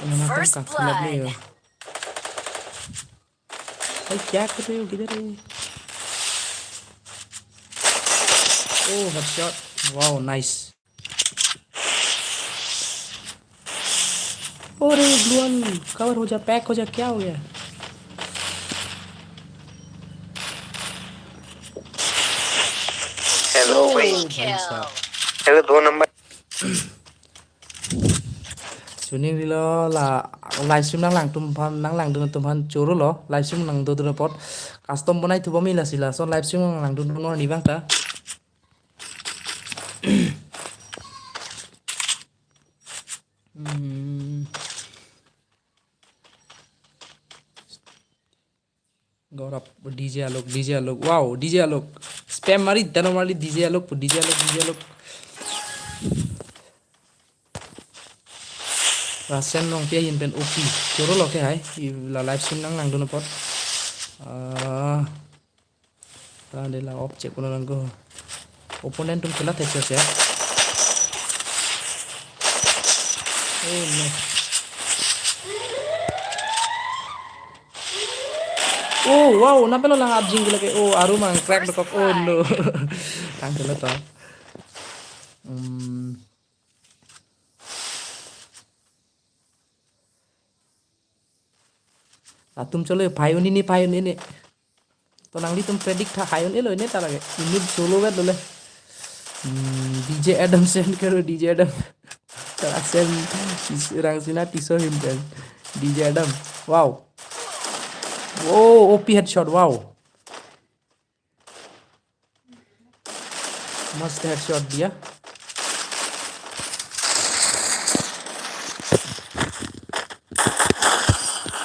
Mano ta first kathu lap blood. Hai, kya kar rahe ho? Kidhar hai? Oh, headshot. Wow, nice. अरे, blue wall cover हो जा, pack हो जा, क्या हो गया? Hello, oh, भाई। Hello, दो number. Suning rilo la live stream nanglangdun aphan, nanglangdun atum aphan choro lo, live stream nangdodun apot custom bonai thubom ila sila, so live stream nanglangdun non ni bang ta. Hmm. Gaurav, D J Alok, D J Alok. Wow, D J Alok. Spam mari, dano mari, D J Alok, D J Alok, D J Alok. Rasen Rongpi ahin pen O P. Choro lo ke hai. I la live stream nanglangdun apot. Ah. Ta de la off check kono nangko. Opponent atum kela thek se. Oh no. Oh wow, na pelo lang abjing gula ke. Oh, aru mang crack dokok. Oh no. Tang kela to. Hmm. Atum cholo, phai un-e ne, phai un-e ne. To nanglitum predict tha, phai un-e lo ne ta lake. Inut cholo vet lo le. Hmm, D J Adam send karo, D J Adam. Tara send is-, Rangsina Tisso hin pen. D J Adam. Wow. Oh, O P headshot. Wow. मस्त हेडशॉट दिया।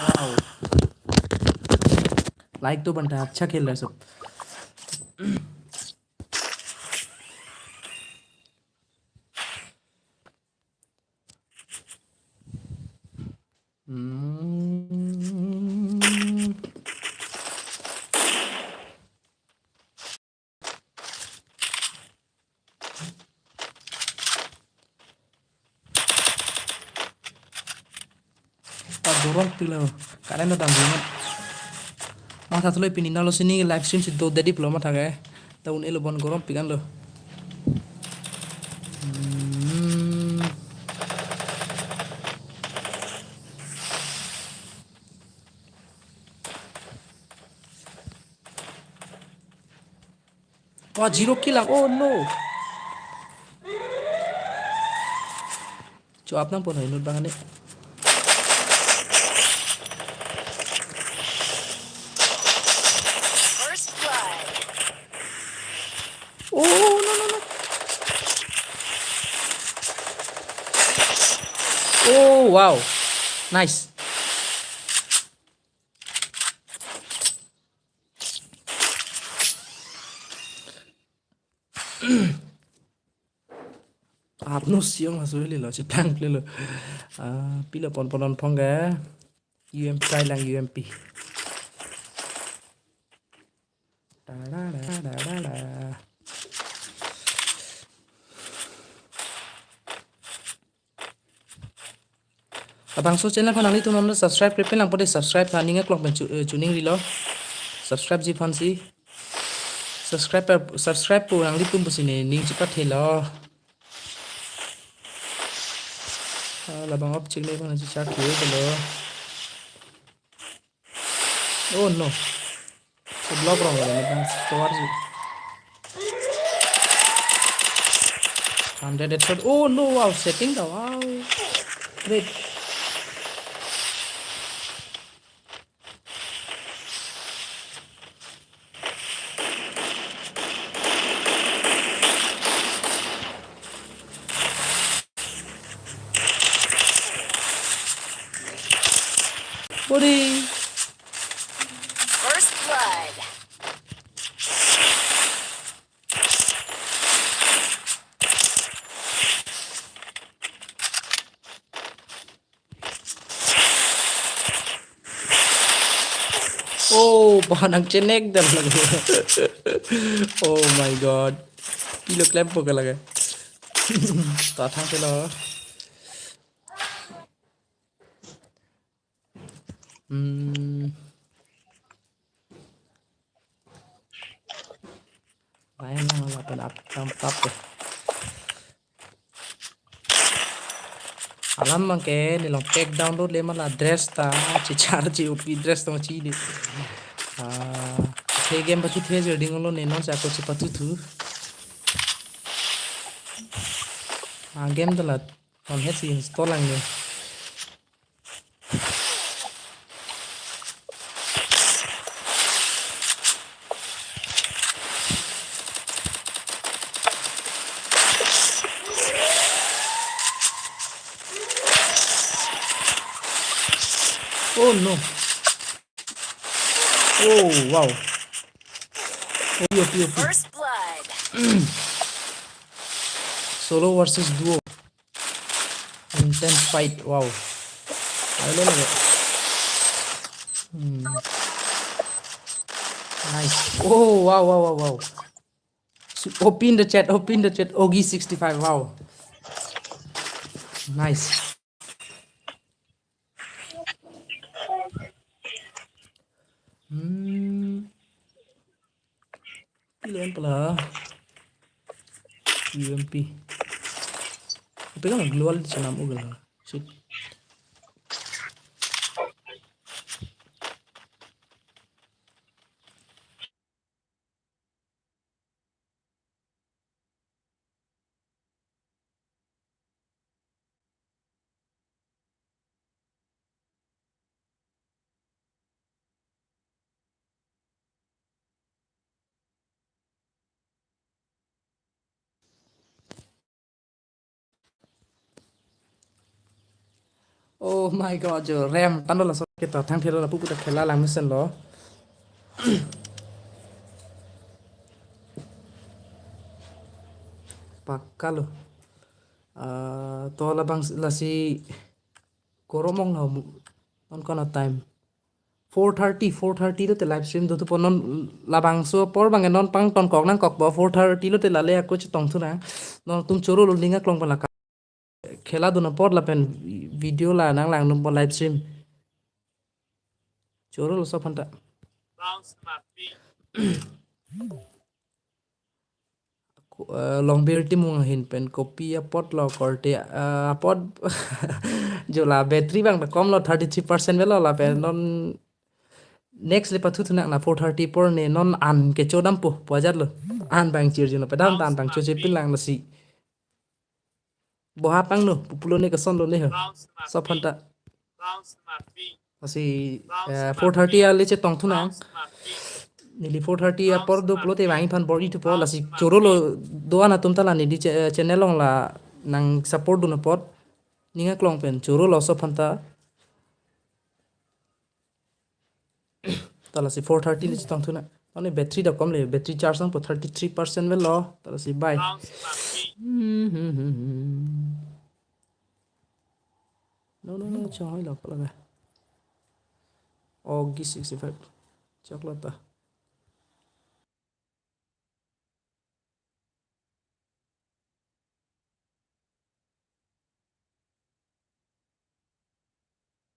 Wow। Like तो बनता है, अच्छा खेल रहा है सब। Hmm. Ta gorom pilo, current dam dam. Matha thulo pini nalo sini live stream si do dedi pulo matha ke. Ta un-e lo bon gorom pikan lo. Hmm. Wah, zero kill lang. Oh no. Cho-ap nangpo no inut bang ani. First blood. Oh no, no, no. Oh wow. Nice. Apno siang masuk lilo, ciplang lilo. Ah, pilo pon pon pon ke. U M P lang U M P. Da, da, da, da, da, da. Labangso channel aphan nanglitum non subscribe kre pen lang pode subscribe tha ning aklong pen chu-, eh, chuning rilo. Subscribe ji aphansi. Subscribe per, subscribe po nanglitum pusi ne ning chipat helo. Ah, labang object ne bang chichak helo. Oh no. Block wrong lagi, bang store ji. Hundred headshot. Oh no, wow, setting dah, wow. Great. Body. First blood. Oh, bahan ang chinek dam lagi. Oh my God. Pilo klempo ka lagi. Tathang pilo. Hmm. Lain lang lapen up tam tap ke. Alam abang ke neli long pack download le mala dress ta chichar chi O P dress tong chi di. Ah, the game pachithe je ding lo ne non sa ko chipathu thu. Ah, game ta la on he si install lang ne. Oh no. Oh wow. Oh, yo, yo, yo. First blood. Solo versus duo. Intense fight. Wow. I don't know. Hmm. Nice. Oh wow, wow, wow, wow. So, open the chat, open the chat. Ogi sixty-five. Wow. Nice. Hmm. Pilo en pala. U M P. Pegang global chenam ugal. Shit. Oh my God, jo rem tando laso kita thang thelo lapu puta khela lang mesen lo. Pakka lo. Ah, to labang lasi koromong na mu-, non kono time. Four thirty, four thirty lote live stream do thupo non labangso apor abang non pangton kok nangkokpo four thirty lote lale ako chetong thu nang. Nangtum choro lo ning aklong pala ka-, khela dun apor lapen video la nanglang numpo live stream. Choro lo sob aphanta. Ku-, eh, Longbir Timung ahin pen kopi apot lo korte, eh, apot jo la battery abang ta kom lo thirty three percent velo lapen non next le pathu thu nang na four thirty apor ne non an kecho dampo pu ajat lo. An abang chirjin lo pedam ta an abang choche pin lang lasi. Boha pangno, pupu lo ne koson lo ne ho. Sob aphanta. Lasi, eh, four thirty ale chetong thu nang. Neli four thirty apor do pulote vangji aphan bor-i thupo lasi choro lo do-an atum ta la neli che-, eh, channel along la nang support dun apot. Ning aklong pen choro lo sob aphanta. Ta lasi four thirty le chetong thu nang. Mane battery ta kom le, battery charge nangpo thirty three percent avelo. Tara si bye. Hmm, hmm, hmm, hmm. No, no, no, choi lo, pala ba. O G sixty-five. Choklo ta.